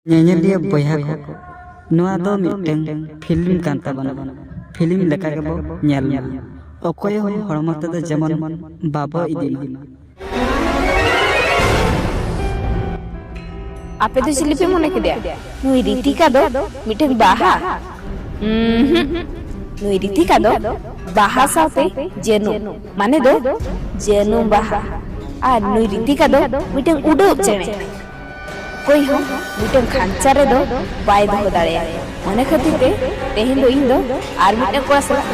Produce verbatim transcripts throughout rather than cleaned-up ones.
ᱧᱮᱧᱮᱞᱤᱭᱟᱹ ᱵᱚᱭᱦᱟ ᱠᱚ, ᱱᱚᱣᱟ ᱫᱚ ᱢᱤᱫᱴᱟᱝ ᱯᱷᱤᱞᱢ ᱠᱟᱱ ᱛᱟᱵᱚᱱᱟ᱾ ᱯᱷᱤᱞᱢ ᱞᱮᱠᱟ ᱜᱮᱵᱚ ᱧᱮᱞ ᱢᱟ᱾ ᱚᱠᱚᱭ ᱦᱚᱸ ᱦᱚᱲᱢᱚ ᱛᱮᱫᱚ ᱡᱮᱢᱚᱱ ᱵᱟᱵᱚ ᱤᱫᱤ ᱢᱟ᱾ ᱟᱯᱮ ᱫᱚ ᱪᱤᱞᱤ ᱯᱮ ᱢᱚᱱᱮ ᱠᱮᱫᱮᱭᱟ? ᱱᱩᱭ ᱨᱤᱛᱤᱠᱟ ᱫᱚ ᱢᱤᱫᱴᱟᱝ ᱵᱟᱦᱟ? ᱩᱸᱦᱩᱸ᱾ ᱱᱩᱭ ᱨᱤᱛᱤᱠᱟ ᱫᱚ ᱵᱟᱦᱟ ᱥᱟᱶᱛᱮ ᱡᱟᱹᱱᱩᱢ, ᱢᱟᱱᱮ ᱫᱚ ᱡᱟᱹᱱᱩᱢ ᱵᱟᱦᱟ᱾ ᱟᱨ ᱱᱩᱭ ᱨᱤᱛᱤᱠᱟ ᱫᱚ ᱢᱤᱫᱴᱟᱝ ᱩᱰᱟᱹᱜ ᱪᱮᱬᱮ᱾ ᱚᱠᱚᱭ ᱦᱚᱸ ᱢᱤᱫᱴᱟᱝ ᱠᱷᱟᱧᱪᱟ ᱨᱮᱫᱚ ᱵᱟᱭ ᱫᱚᱦᱚ ᱫᱟᱲᱮᱭᱟᱜᱼᱟ᱾ ᱚᱱᱟ ᱠᱷᱟᱹᱛᱤᱨ ᱛᱮ ᱛᱮᱦᱮᱧ ᱫᱚ ᱤᱧ ᱫᱚ ᱟᱨ ᱢᱤᱫᱴᱟᱝ ᱠᱚᱲᱟ ᱥᱟᱞᱟᱜ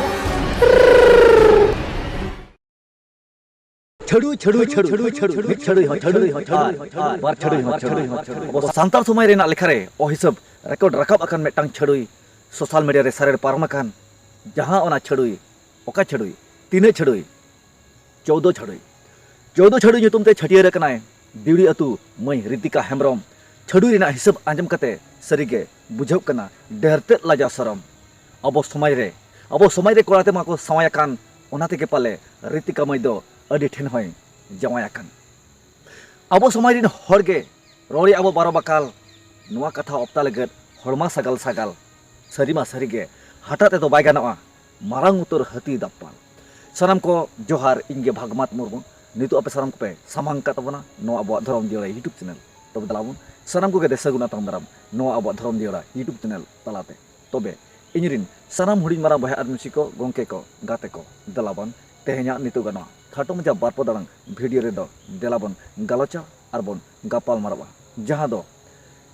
ᱪᱷᱟᱹᱲᱩᱭ, ᱪᱷᱟᱹᱲᱩᱭ, ᱪᱷᱟᱹᱲᱩᱭ, ᱪᱷᱟᱹᱲᱩᱭ, ᱪᱷᱟᱹᱲᱩᱭ, ᱢᱤᱫ ᱪᱷᱟᱹᱲᱩᱭ ᱦᱚᱸ ᱪᱷᱟᱹᱲᱩᱭ, ᱟᱨ, ᱟᱨ ᱵᱟᱨ ᱪᱷᱟᱹᱲᱩᱭ ᱦᱚᱸ ᱪᱷᱟᱹᱲᱩᱭ, ᱦᱚᱸ ᱪᱷᱟᱹᱲᱩᱭ᱾ ᱟᱵᱚ ᱥᱟᱱᱛᱟᱲ ᱥᱚᱢᱟᱡᱽ ᱨᱮᱱᱟᱜ ᱞᱮᱠᱷᱟ ᱨᱮ ᱚᱦᱤᱥᱟᱹᱵ ᱨᱮᱠᱚᱨᱰ ᱨᱟᱠᱟᱵ ᱟᱠᱟᱱ ᱢᱤᱫᱴᱟᱝ ᱪᱷᱟᱹᱲᱩᱭ ᱥᱳᱥᱟᱞ ᱢᱤᱰᱤᱭᱟ ᱨᱮ ᱥᱟᱨᱮᱲ ᱯᱟᱨᱚᱢ ᱟᱠᱟᱱ, ᱡᱟᱦᱟᱸ ᱚᱱᱟ ᱪᱷᱟᱹᱲᱩᱭ, ᱚᱠᱟ ᱪᱷᱟᱹᱲᱩᱭ, ᱛᱤᱱᱟᱹᱜ ᱪᱷᱟᱹᱲᱩᱭ? ᱪᱳᱣᱫᱚ ᱪᱷᱟᱹᱲᱩᱭ᱾ ᱪᱳᱣᱫᱚ ᱪᱷᱟᱹᱲᱩᱭ ᱧᱩᱛᱩᱢ ᱛᱮ ᱪᱷᱟᱹᱴᱭᱟᱹᱨ ᱟᱠᱟᱱᱟᱭ ᱫᱤᱣᱲᱤ ᱟᱹᱛᱩ ᱢᱟᱹᱭ ᱨᱤᱛᱤᱠᱟ ᱦᱮᱢᱵᱨᱚᱢ᱾ ᱪᱷᱟᱹᱲᱩᱭ ᱨᱮᱱᱟᱜ ᱦᱤᱥᱟᱹᱵ ᱟᱸᱡᱚᱢ ᱠᱟᱛᱮ ᱥᱟᱹᱨᱤᱜᱮ ᱵᱩᱡᱷᱟᱹᱜ ᱠᱟᱱᱟ ᱰᱷᱮᱨ ᱛᱮᱫ ᱞᱟᱡᱟ ᱥᱚᱨᱚᱢ᱾ ᱟᱵᱚ ᱥᱚᱢᱟᱡᱽ ᱨᱮ, ᱟᱵᱚ ᱥᱚᱢᱟᱡᱽ ᱨᱮ ᱠᱚᱲᱟ ᱛᱮᱢᱟ ᱠᱚ ᱥᱟᱶᱟᱭ ᱟᱠᱟᱱ, ᱚᱱᱟ ᱛᱮᱜᱮ ᱯᱟᱞᱮ ᱨᱤᱛᱤᱠᱟ ᱢᱟᱹᱭ ᱫᱚ ᱟᱹᱰᱤ ᱴᱷᱮᱱ ᱦᱚᱸᱭ ᱡᱟᱶᱟᱭ ᱟᱠᱟᱱ᱾ ᱟᱵᱚ ᱥᱚᱢᱟᱡᱽ ᱨᱤᱱ ᱦᱚᱲ ᱜᱮ ᱨᱚᱲᱮ ᱟᱵᱚ ᱵᱟᱨᱚ ᱵᱟᱠᱟᱞ, ᱱᱚᱣᱟ ᱠᱟᱛᱷᱟ ᱚᱯᱛᱟ ᱞᱟᱹᱜᱤᱫ ᱦᱚᱲᱢᱟ ᱥᱟᱜᱟᱞ ᱥᱟᱜᱟᱞ᱾ ᱥᱟᱹᱨᱤ ᱢᱟ ᱥᱟᱹᱨᱤ ᱜᱮ, ᱦᱟᱴᱟᱜ ᱛᱮᱫᱚ ᱵᱟᱭ ᱜᱟᱱᱚᱜᱼᱟ ᱢᱟᱨᱟᱝ ᱩᱛᱟᱹᱨ ᱦᱟᱹᱛᱤ ᱫᱟᱯᱯᱟᱞ᱾ ᱥᱟᱱᱟᱢ ᱠᱚ ᱡᱚᱦᱟᱨ, ᱤᱧ ᱜᱮ ᱵᱷᱟᱜᱽᱢᱟᱛ ᱢᱩᱨᱢᱩ᱾ ᱱᱤᱛᱚᱜ ᱟᱯᱮ ᱥᱟᱱᱟᱢ ᱠᱚᱯᱮ ᱥᱟᱢᱟᱝ ᱠᱟᱜ ᱛᱟᱵᱚᱱᱟ ᱱᱚᱣᱟ ᱟᱵᱚᱣᱟᱜ ᱫᱷᱚᱨᱚᱢ ᱡᱤᱭᱟᱹᱲᱟ YouTube ᱪᱮᱱᱮᱞ᱾ ᱛᱚᱵᱮ ᱫᱮᱞᱟ ᱵᱚᱱ ᱥᱟᱱᱟᱢ ᱠᱚᱜᱮ ᱫᱮᱥ ᱥᱟᱹᱜᱩᱱ ᱟᱛᱟᱝ ᱫᱟᱨᱟᱢ ᱱᱚᱣᱟ ᱟᱵᱚᱣᱟᱜ ᱫᱷᱚᱨᱚᱢ ᱡᱤᱭᱟᱹᱲᱟ YouTube ᱪᱮᱱᱮᱞ ᱛᱟᱞᱟᱛᱮ᱾ ᱛᱚᱵᱮ ᱤᱧ ᱨᱤᱱ ᱥᱟᱱᱟᱢ ᱦᱩᱰᱤᱧ ᱢᱟᱨᱟᱝ ᱵᱚᱭᱦᱟ ᱟᱨ ᱢᱤᱥᱤ ᱠᱚ, ᱜᱚᱢᱠᱮ ᱠᱚ, ᱜᱟᱛᱮ ᱠᱚ, ᱫᱮᱞᱟ ᱵᱚᱱ ᱛᱮᱦᱮᱧᱟᱜ ᱱᱤᱛᱚᱜ ᱜᱟᱱᱚᱜᱼᱟ ᱠᱷᱟᱴᱚ ᱢᱟᱪᱷᱟ ᱵᱟᱨ ᱯᱚᱫ ᱟᱲᱟᱝ ᱵᱷᱤᱰᱤᱭᱳ ᱨᱮᱫᱚ ᱫᱮᱞᱟ ᱵᱚᱱ ᱜᱟᱞᱚᱪᱟ ᱟᱨ ᱵᱚᱱ ᱜᱟᱯᱟᱞ ᱢᱟᱨᱟᱣᱟ, ᱡᱟᱦᱟᱸ ᱫᱚ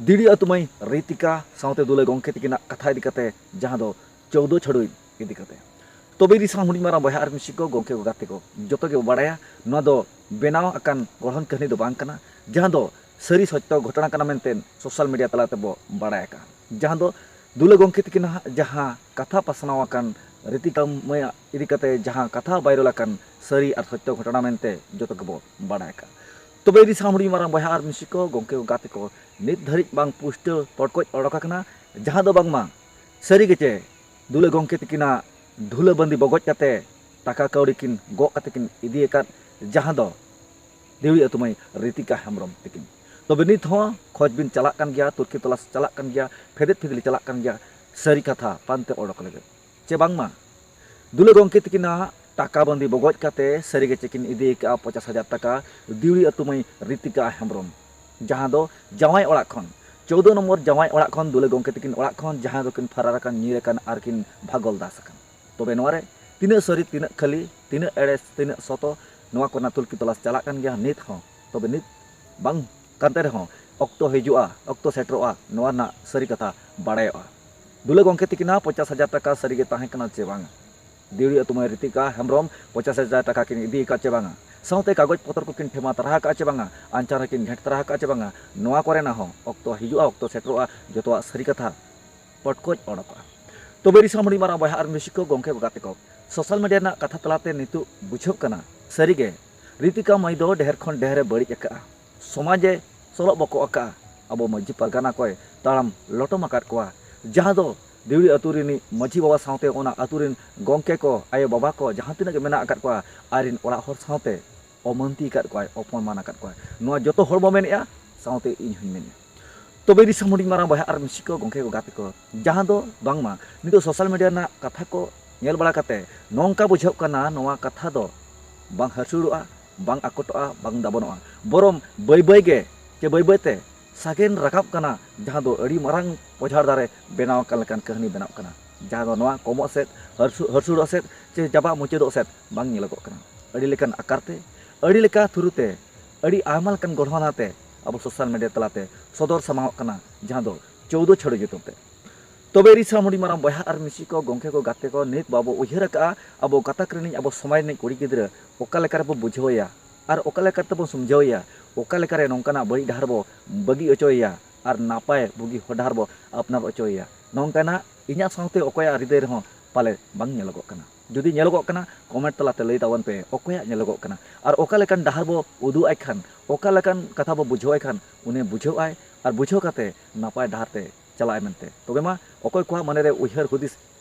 ᱫᱤᱣᱲᱤ ᱟᱹᱛᱩ ᱢᱟᱹᱭ ᱨᱤᱛᱤᱠᱟ ᱥᱟᱶᱛᱮ ᱫᱩᱞᱟᱹ ᱜᱚᱢᱠᱮ ᱛᱤᱠᱤᱱᱟᱜ ᱠᱟᱛᱷᱟ ᱤᱫᱤ ᱠᱟᱛᱮ, ᱡᱟᱦᱟᱸ ᱫᱚ ᱪᱳᱣᱫᱚ ᱪᱷᱟᱹᱲᱩᱭ ᱤᱫᱤ ᱠᱟᱛᱮ᱾ ᱛᱚᱵᱮ ᱤᱧ ᱥᱟᱶ ᱦᱩᱰᱤᱧ ᱢᱟᱨᱟᱝ ᱵᱚᱭᱦᱟ ᱟᱨ ᱢᱤᱥᱤ ᱠᱚ, ᱜᱚᱢᱠᱮ ᱠᱚ, ᱜᱟᱛᱮ ᱠᱚ, ᱡᱚᱛᱚ ᱜᱮ ᱵᱟᱲᱟᱭᱟ ᱱᱚᱣᱟ ᱫᱚ ᱵᱮᱱᱟᱣ ᱟᱠᱟᱱ ᱜᱚᱲᱦᱚᱱ ᱠᱟᱹᱦᱱᱤ ᱫᱚ ᱵᱟᱝ ᱠᱟᱱᱟ, ᱡᱟᱦᱟᱸ ᱫᱚ ᱥᱟᱹᱨᱤ ᱥᱚᱛᱭᱚ ᱜᱷᱚᱴᱚᱱᱟ ᱠᱟᱱᱟ ᱢᱮᱱᱛᱮ ᱥᱳᱥᱟᱞ ᱢᱤᱰᱤᱭᱟ ᱛᱟᱞᱟ ᱛᱮᱵᱚ ᱵᱟᱲᱟᱭ ᱟᱠᱟᱫᱼᱟ᱾ ᱡᱟᱦᱟᱸ ᱫᱚ ᱫᱩᱞᱟᱹ ᱜᱚᱢᱠᱮ ᱛᱤᱠᱤᱱᱟᱜ ᱡᱟᱦᱟᱸ ᱠᱟᱛᱷᱟ ᱯᱟᱥᱱᱟᱣ ᱟᱠᱟᱱ ᱨᱤᱛᱤᱠᱟ ᱢᱟᱹᱭᱟᱜ ᱤᱫᱤ ᱠᱟᱛᱮ ᱡᱟᱦᱟᱸ ᱠᱟᱛᱷᱟ ᱵᱟᱭᱨᱟᱞ ᱟᱠᱟᱱ ᱥᱟᱹᱨᱤ ᱟᱨ ᱥᱚᱛᱭᱚ ᱜᱷᱚᱴᱚᱱᱟ ᱢᱮᱱᱛᱮ ᱡᱚᱛᱚ ᱜᱮᱵᱚ ᱵᱟᱲᱟᱭ ᱟᱠᱟᱫᱼᱟ᱾ ᱛᱚᱵᱮ ᱤᱧ ᱥᱟᱶ ᱦᱩᱰᱤᱧ ᱢᱟᱨᱟᱝ ᱵᱚᱭᱦᱟ ᱟᱨ ᱢᱤᱥᱤ ᱠᱚ, ᱜᱚᱢᱠᱮ ᱠᱚ, ᱜᱟᱛᱮ ᱠᱚ, ᱱᱤᱛ ᱫᱷᱟᱹᱨᱤᱡ ᱵᱟᱝ ᱯᱩᱥᱴᱟᱹᱣ ᱯᱚᱴᱠᱚᱡ ᱚᱰᱚᱠ ᱟᱠᱟᱱᱟ, ᱡᱟᱦᱟᱸ ᱫᱚ ᱵᱟᱝᱢᱟ ᱥᱟᱹᱨᱤ ᱜᱮᱪᱮ ᱫᱩᱞᱟᱹ ᱜᱚᱢᱠᱮ ᱛᱤᱠᱤᱱᱟᱜ ᱫᱷᱩᱞᱟᱹ ᱵᱟᱸᱫᱤ ᱵᱚᱜᱚᱡ ᱠᱟᱛᱮ ᱴᱟᱠᱟ ᱠᱟᱹᱣᱰᱤ ᱠᱤᱱ ᱜᱚᱜ ᱠᱟᱛᱮ ᱠᱤᱱ ᱤᱫᱤ ᱟᱠᱟᱫ, ᱡᱟᱦᱟᱸ ᱫᱚ ᱫᱤᱣᱲᱤ ᱟᱹᱛᱩ ᱢᱟᱹᱭ ᱨᱤᱛᱤᱠᱟ ᱦᱮᱢᱵᱨᱚᱢ ᱛᱤᱠᱤᱱ᱾ ᱛᱚᱵᱮ ᱱᱤᱛ ᱦᱚᱸ ᱠᱷᱚᱡᱽᱵᱤᱱ ᱪᱟᱞᱟᱜ ᱠᱟᱱ ᱜᱮᱭᱟ, ᱛᱩᱨᱠᱷᱤ ᱛᱚᱞᱟᱥ ᱪᱟᱞᱟᱜ ᱠᱟᱱ ᱜᱮᱭᱟ, ᱯᱷᱮᱫᱮᱫ ᱯᱷᱤᱫᱽᱞᱤ ᱪᱟᱞᱟᱜ ᱠᱟᱱ ᱜᱮᱭᱟ ᱥᱟᱹᱨᱤ ᱠᱟᱛᱷᱟ ᱯᱟᱱᱛᱮ ᱚᱰᱚᱠ ᱞᱟᱹᱜᱤᱫ᱾ ᱪᱮ ᱵᱟᱝᱢᱟ ᱫᱩᱞᱟᱹ ᱜᱚᱢᱠᱮ ᱛᱤᱠᱤᱱᱟᱜ ᱴᱟᱠᱟ ᱵᱟᱸᱫᱤ ᱵᱚᱜᱚᱡ ᱠᱟᱛᱮ ᱥᱟᱹᱨᱤᱜᱮ ᱪᱮᱠᱤᱱ ᱤᱫᱤ ᱟᱠᱟᱫᱼᱟ ᱯᱚᱪᱟᱥ ᱦᱟᱡᱟᱨ ᱴᱟᱠᱟ ᱫᱤᱣᱲᱤ ᱟᱹᱛᱩ ᱢᱟᱹᱭ ᱨᱤᱛᱤᱠᱟ ᱦᱮᱢᱵᱨᱚᱢ, ᱡᱟᱦᱟᱸ ᱫᱚ ᱡᱟᱶᱟᱭ ᱚᱲᱟᱜ ᱠᱷᱚᱱ, ᱪᱳᱫᱽᱫᱚ ᱱᱚᱢᱵᱚᱨ ᱡᱟᱶᱟᱭ ᱚᱲᱟᱜ ᱠᱷᱚᱱ ᱫᱩᱞᱟᱹ ᱜᱚᱢᱠᱮ ᱛᱤᱠᱤᱱ ᱚᱲᱟᱜ ᱠᱷᱚᱱ, ᱡᱟᱦᱟᱸ ᱫᱚᱠᱤᱱ ᱯᱷᱟᱨᱟᱨ ᱟᱠᱟᱱ, ᱧᱤᱨ ᱟᱠᱟᱱ ᱟᱨ ᱠᱤᱱ ᱵᱷᱟᱜᱚᱞ ᱫᱟᱥ ᱟᱠᱟᱱ᱾ ᱛᱚᱵᱮ ᱱᱚᱣᱟ ᱨᱮ ᱛᱤᱱᱟᱹᱜ ᱥᱟᱹᱨᱤ, ᱛᱤᱱᱟᱹᱜ ᱠᱷᱟᱹᱞᱤ, ᱛᱤᱱᱟᱹᱜ ᱮᱲᱮ, ᱛᱤᱱᱟᱹᱜ ᱥᱚᱛᱚ, ᱱᱚᱣᱟ ᱠᱚᱨᱮᱱᱟᱜ ᱛᱩᱞᱠᱤ ᱛᱚᱞᱟᱥ ᱪᱟᱞᱟᱜ ᱠᱟᱱ ᱜᱮᱭᱟ ᱱᱤᱛ ᱦᱚᱸ᱾ ᱛᱚᱵᱮ ᱱᱤᱛ ᱵᱟᱝ ᱠᱟᱱᱛᱮ ᱨᱮᱦᱚᱸ ᱚᱠᱛᱚ ᱦᱤᱡᱩᱜᱼᱟ, ᱚᱠᱛᱚ ᱥᱮᱴᱮᱨᱚᱜᱼᱟ, ᱱᱚᱣᱟ ᱨᱮᱱᱟᱜ ᱥᱟᱹᱨᱤ ᱠᱟᱛᱷᱟ ᱵᱟᱲᱟᱭᱚᱜᱼᱟ᱾ ᱫᱩᱞᱟᱹ ᱜᱚᱢᱠᱮ ᱛᱤᱠᱤᱱᱟᱜ ᱯᱚᱪᱟᱥ ᱦᱟᱡᱟᱨ ᱴᱟᱠᱟ ᱥᱟᱹᱨᱤᱜᱮ ᱛᱟᱦᱮᱸ ᱠᱟᱱᱟ ᱪᱮ ᱵᱟᱝ? ᱫᱤᱣᱲᱤ ᱟᱹᱛᱩ ᱢᱟᱹᱭ ᱨᱤᱛᱤᱠᱟ ᱦᱮᱢᱵᱨᱚᱢ ᱯᱚᱪᱟᱥ ᱦᱟᱡᱟᱨ ᱴᱟᱠᱟ ᱠᱤᱱ ᱤᱫᱤ ᱟᱠᱟᱫ ᱪᱮ ᱵᱟᱝᱟ? ᱥᱟᱶᱛᱮ ᱠᱟᱜᱚᱡᱽ ᱯᱚᱛᱚᱨ ᱠᱚᱠᱤᱱ ᱴᱷᱮᱢᱟ ᱛᱟᱨᱟ ᱟᱠᱟᱫ ᱪᱮ ᱵᱟᱝᱟ? ᱟᱧᱪᱟᱨ ᱨᱮᱠᱤᱱ ᱜᱷᱮᱸᱴ ᱛᱟᱨᱟ ᱟᱠᱟᱫ ᱪᱮ ᱵᱟᱝᱟ? ᱱᱚᱣᱟ ᱠᱚᱨᱮᱱᱟᱜ ᱦᱚᱸ ᱚᱠᱛᱚ ᱦᱤᱡᱩᱜᱼᱟ, ᱚᱠᱛᱚ ᱥᱮᱴᱮᱨᱚᱜᱼᱟ, ᱡᱚᱛᱚᱣᱟᱜ ᱥᱟᱹᱨᱤ ᱠᱟᱛᱷᱟ ᱯᱚᱴᱠᱚᱡ ᱚᱰᱚᱠᱚᱜᱼᱟ᱾ ᱛᱚᱵᱮ ᱨᱤᱥᱟᱢᱩᱰᱤ ᱢᱟᱨᱟᱝ ᱵᱚᱭᱦᱟ ᱟᱨ ᱢᱤᱥᱤ ᱠᱚ, ᱜᱚᱢᱠᱮ ᱠᱚ, ᱜᱟᱛᱮ ᱠᱚ, ᱥᱳᱥᱟᱞ ᱢᱤᱰᱤᱭᱟ ᱨᱮᱱᱟᱜ ᱠᱟᱛᱷᱟ ᱛᱟᱞᱟᱛᱮ ᱱᱤᱛᱚᱜ ᱵᱩᱡᱷᱟᱹᱜ ᱠᱟᱱᱟ, ᱥᱟᱹᱨᱤᱜᱮ ᱨᱤᱛᱤᱠᱟ ᱢᱟᱹᱭ ᱫᱚ ᱰᱷᱮᱨ ᱠᱷᱚᱱ ᱰᱷᱮᱨᱮ ᱵᱟᱹᱲᱤᱡ ᱟᱠᱟᱫᱼᱟ, ᱥᱚᱢᱟᱡᱮ ᱥᱚᱞᱚᱜ ᱵᱚᱠᱚᱜ ᱟᱠᱟᱫᱼᱟ, ᱟᱵᱚ ᱢᱟᱹᱡᱷᱤ ᱯᱟᱨᱜᱟᱱᱟ ᱠᱚᱭ ᱛᱟᱲᱟᱢ ᱞᱚᱴᱚᱢ ᱟᱠᱟᱫ ᱠᱚᱣᱟ, ᱡᱟᱦᱟᱸ ᱫᱚ ᱫᱤᱣᱲᱤ ᱟᱹᱛᱩ ᱨᱤᱱᱤᱡ ᱢᱟᱹᱡᱷᱤ ᱵᱟᱵᱟ ᱥᱟᱶᱛᱮ ᱚᱱᱟ ᱟᱹᱛᱩ ᱨᱤᱱ ᱜᱚᱢᱠᱮ ᱠᱚ, ᱟᱭᱳ ᱵᱟᱵᱟ ᱠᱚ, ᱡᱟᱦᱟᱸ ᱛᱤᱱᱟᱹᱜ ᱜᱮ ᱢᱮᱱᱟᱜ ᱟᱠᱟᱫ ᱠᱚᱣᱟ, ᱟᱡᱨᱤᱱ ᱚᱲᱟᱜ ᱦᱚᱲ ᱥᱟᱶᱛᱮ ᱚᱢᱟᱱᱛᱤ ᱟᱠᱟᱫ ᱠᱚᱣᱟᱭ, ᱚᱯᱚᱢᱟᱱ ᱟᱠᱟᱫ ᱠᱚᱣᱟᱭ᱾ ᱱᱚᱣᱟ ᱡᱚᱛᱚ ᱦᱚᱲ ᱵᱚ ᱢᱮᱱᱮᱫᱼᱟ, ᱥᱟᱶᱛᱮ ᱤᱧ ᱦᱚᱧ ᱢᱮᱱᱮᱫᱼᱟ᱾ ᱛᱚᱵᱮ ᱫᱤᱥᱚᱢ ᱦᱩᱰᱤᱧ ᱢᱟᱨᱟᱝ ᱵᱚᱭᱦᱟ ᱟᱨ ᱢᱤᱥᱤ ᱠᱚ, ᱜᱚᱢᱠᱮ ᱠᱚ, ᱜᱟᱛᱮ ᱠᱚ, ᱡᱟᱦᱟᱸ ᱫᱚ ᱵᱟᱝᱢᱟ ᱱᱤᱛᱚᱜ ᱥᱳᱥᱟᱞ ᱢᱤᱰᱤᱭᱟ ᱨᱮᱱᱟᱜ ᱠᱟᱛᱷᱟ ᱠᱚ ᱧᱮᱞ ᱵᱟᱲᱟ ᱠᱟᱛᱮ ᱱᱚᱝᱠᱟ ᱵᱩᱡᱷᱟᱹᱜ ᱠᱟᱱᱟ, ᱱᱚᱣᱟ ᱠᱟᱛᱷᱟ ᱫᱚ ᱵᱟᱝ ᱦᱟᱹᱥᱩᱲᱚᱜᱼᱟ, ᱵᱟᱝ ᱟᱠᱚᱴᱚᱜᱼᱟ, ᱵᱟᱝ ᱫᱟᱵᱚᱱᱚᱜᱼᱟ᱾ ᱵᱚᱨᱚᱝ ᱵᱟᱹᱭ ᱵᱟᱹᱭ ᱜᱮ, ᱪᱮ ᱵᱟᱹᱭ ᱵᱟᱹᱭ ᱛᱮ ᱥᱟᱜᱮᱱ ᱨᱟᱠᱟᱵ ᱠᱟᱱᱟ, ᱡᱟᱦᱟᱸ ᱫᱚ ᱟᱹᱰᱤ ᱢᱟᱨᱟᱝ ᱯᱚᱡᱷᱟᱲ ᱫᱟᱨᱮ ᱵᱮᱱᱟᱣ ᱟᱠᱟᱱ ᱞᱮᱠᱟᱱ ᱠᱟᱹᱦᱱᱤ ᱵᱮᱱᱟᱜ ᱠᱟᱱᱟ, ᱡᱟᱦᱟᱸ ᱫᱚ ᱱᱚᱣᱟ ᱠᱚᱢᱚᱜ ᱥᱮᱫ, ᱦᱟᱹᱨᱥᱩ-, ᱦᱟᱹᱨᱥᱩᱲᱚᱜ ᱥᱮᱫ ᱪᱮ ᱪᱟᱵᱟᱜ ᱢᱩᱪᱟᱹᱫᱚᱜ ᱥᱮᱫ ᱵᱟᱝ ᱧᱮᱞᱚᱜᱚᱜ ᱠᱟᱱᱟ᱾ ᱟᱹᱰᱤ ᱞᱮᱠᱟᱱ ᱟᱠᱟᱨ ᱛᱮ, ᱟᱹᱰᱤ ᱞᱮᱠᱟ ᱛᱷᱩᱨᱩ ᱛᱮ, ᱟᱹᱰᱤ ᱟᱭᱢᱟ ᱞᱮᱠᱟᱱ ᱜᱚᱲᱦᱚᱱ ᱟᱛᱮ ᱟᱵᱚ ᱥᱳᱥᱟᱞ ᱢᱤᱰᱤᱭᱟ ᱛᱟᱞᱟᱛᱮ ᱥᱚᱫᱚᱨ ᱥᱟᱢᱟᱝᱚᱜ ᱠᱟᱱᱟ, ᱡᱟᱦᱟᱸ ᱫᱚ ᱪᱳᱣᱫᱚ ᱪᱷᱟᱹᱲᱩ ᱧᱩᱛᱩᱢ ᱛᱮ᱾ ᱛᱚᱵᱮ ᱨᱤᱥᱟᱢᱩᱰᱤ ᱢᱟᱨᱟᱝ ᱵᱚᱭᱦᱟ ᱟᱨ ᱢᱤᱥᱤ ᱠᱚ, ᱜᱚᱢᱠᱮ ᱠᱚ, ᱜᱟᱛᱮ ᱠᱚ, ᱱᱤᱛ ᱵᱟᱵᱚ ᱩᱭᱦᱟᱹᱨ ᱟᱠᱟᱫᱼᱟ, ᱟᱵᱚ ᱜᱟᱛᱟᱠ ᱨᱤᱱᱤᱡ, ᱟᱵᱚ ᱥᱚᱢᱟᱡᱽ ᱨᱤᱱᱤᱡ ᱠᱩᱲᱤ ᱜᱤᱫᱽᱨᱟᱹ ᱚᱠᱟ ᱞᱮᱠᱟ ᱨᱮᱵᱚ ᱵᱩᱡᱷᱟᱹᱣ ᱮᱭᱟ ᱟᱨ ᱚᱠᱟ ᱞᱮᱠᱟ ᱛᱮᱵᱚᱱ ᱥᱚᱢᱡᱷᱟᱹᱣ ᱮᱭᱟ, ᱚᱠᱟ ᱞᱮᱠᱟᱨᱮ ᱱᱚᱝᱠᱟᱱᱟᱜ ᱵᱟᱹᱲᱤᱡ ᱰᱟᱦᱟᱨ ᱵᱚ ᱵᱟᱹᱜᱤ ᱚᱪᱚᱭᱮᱭᱟ ᱟᱨ ᱱᱟᱯᱟᱭ ᱵᱩᱜᱤ ᱦᱚᱨ ᱰᱟᱦᱟᱨ ᱵᱚ ᱟᱯᱱᱟᱨ ᱚᱪᱚᱭᱮᱭᱟ᱾ ᱱᱚᱝᱠᱟᱱᱟᱜ ᱤᱧᱟᱹᱜ ᱥᱟᱶᱛᱮ ᱚᱠᱚᱭᱟᱜ ᱦᱨᱤᱫᱟᱹᱭ ᱨᱮᱦᱚᱸ ᱯᱟᱞᱮ ᱵᱟᱝ ᱧᱮᱞᱚᱜᱚᱜ ᱠᱟᱱᱟ᱾ ᱡᱩᱫᱤ ᱧᱮᱞᱚᱜᱚᱜ ᱠᱟᱱᱟ, ᱠᱚᱢᱮᱱᱴ ᱛᱟᱞᱟᱛᱮ ᱞᱟᱹᱭ ᱛᱟᱵᱚᱱ ᱯᱮ, ᱚᱠᱚᱭᱟᱜ ᱧᱮᱞᱚᱜᱚᱜ ᱠᱟᱱᱟ ᱟᱨ ᱚᱠᱟ ᱞᱮᱠᱟᱱ ᱰᱟᱦᱟᱨ ᱵᱚ ᱩᱫᱩᱜ ᱟᱭ ᱠᱷᱟᱱ, ᱚᱠᱟ ᱞᱮᱠᱟᱱ ᱠᱟᱛᱷᱟ ᱵᱚ ᱵᱩᱡᱷᱟᱹᱣ ᱟᱭ ᱠᱷᱟᱱ, ᱩᱱᱤ ᱵᱩᱡᱷᱟᱹᱣ ᱟᱭ ᱟᱨ ᱵᱩᱡᱷᱟᱹᱣ ᱠᱟᱛᱮ ᱱᱟᱯᱟᱭ ᱰᱟᱦᱟᱨ ᱛᱮ ᱪᱟᱞᱟᱜ ᱟᱭ ᱢᱮᱱᱛᱮ᱾ ᱛᱚᱵᱮ ᱢᱟ, ᱚᱠᱚᱭ ᱠᱚᱣᱟᱜ ᱢᱚᱱᱮ ᱨᱮ ᱩᱭᱦᱟᱹᱨ ᱦᱩᱫᱤᱥ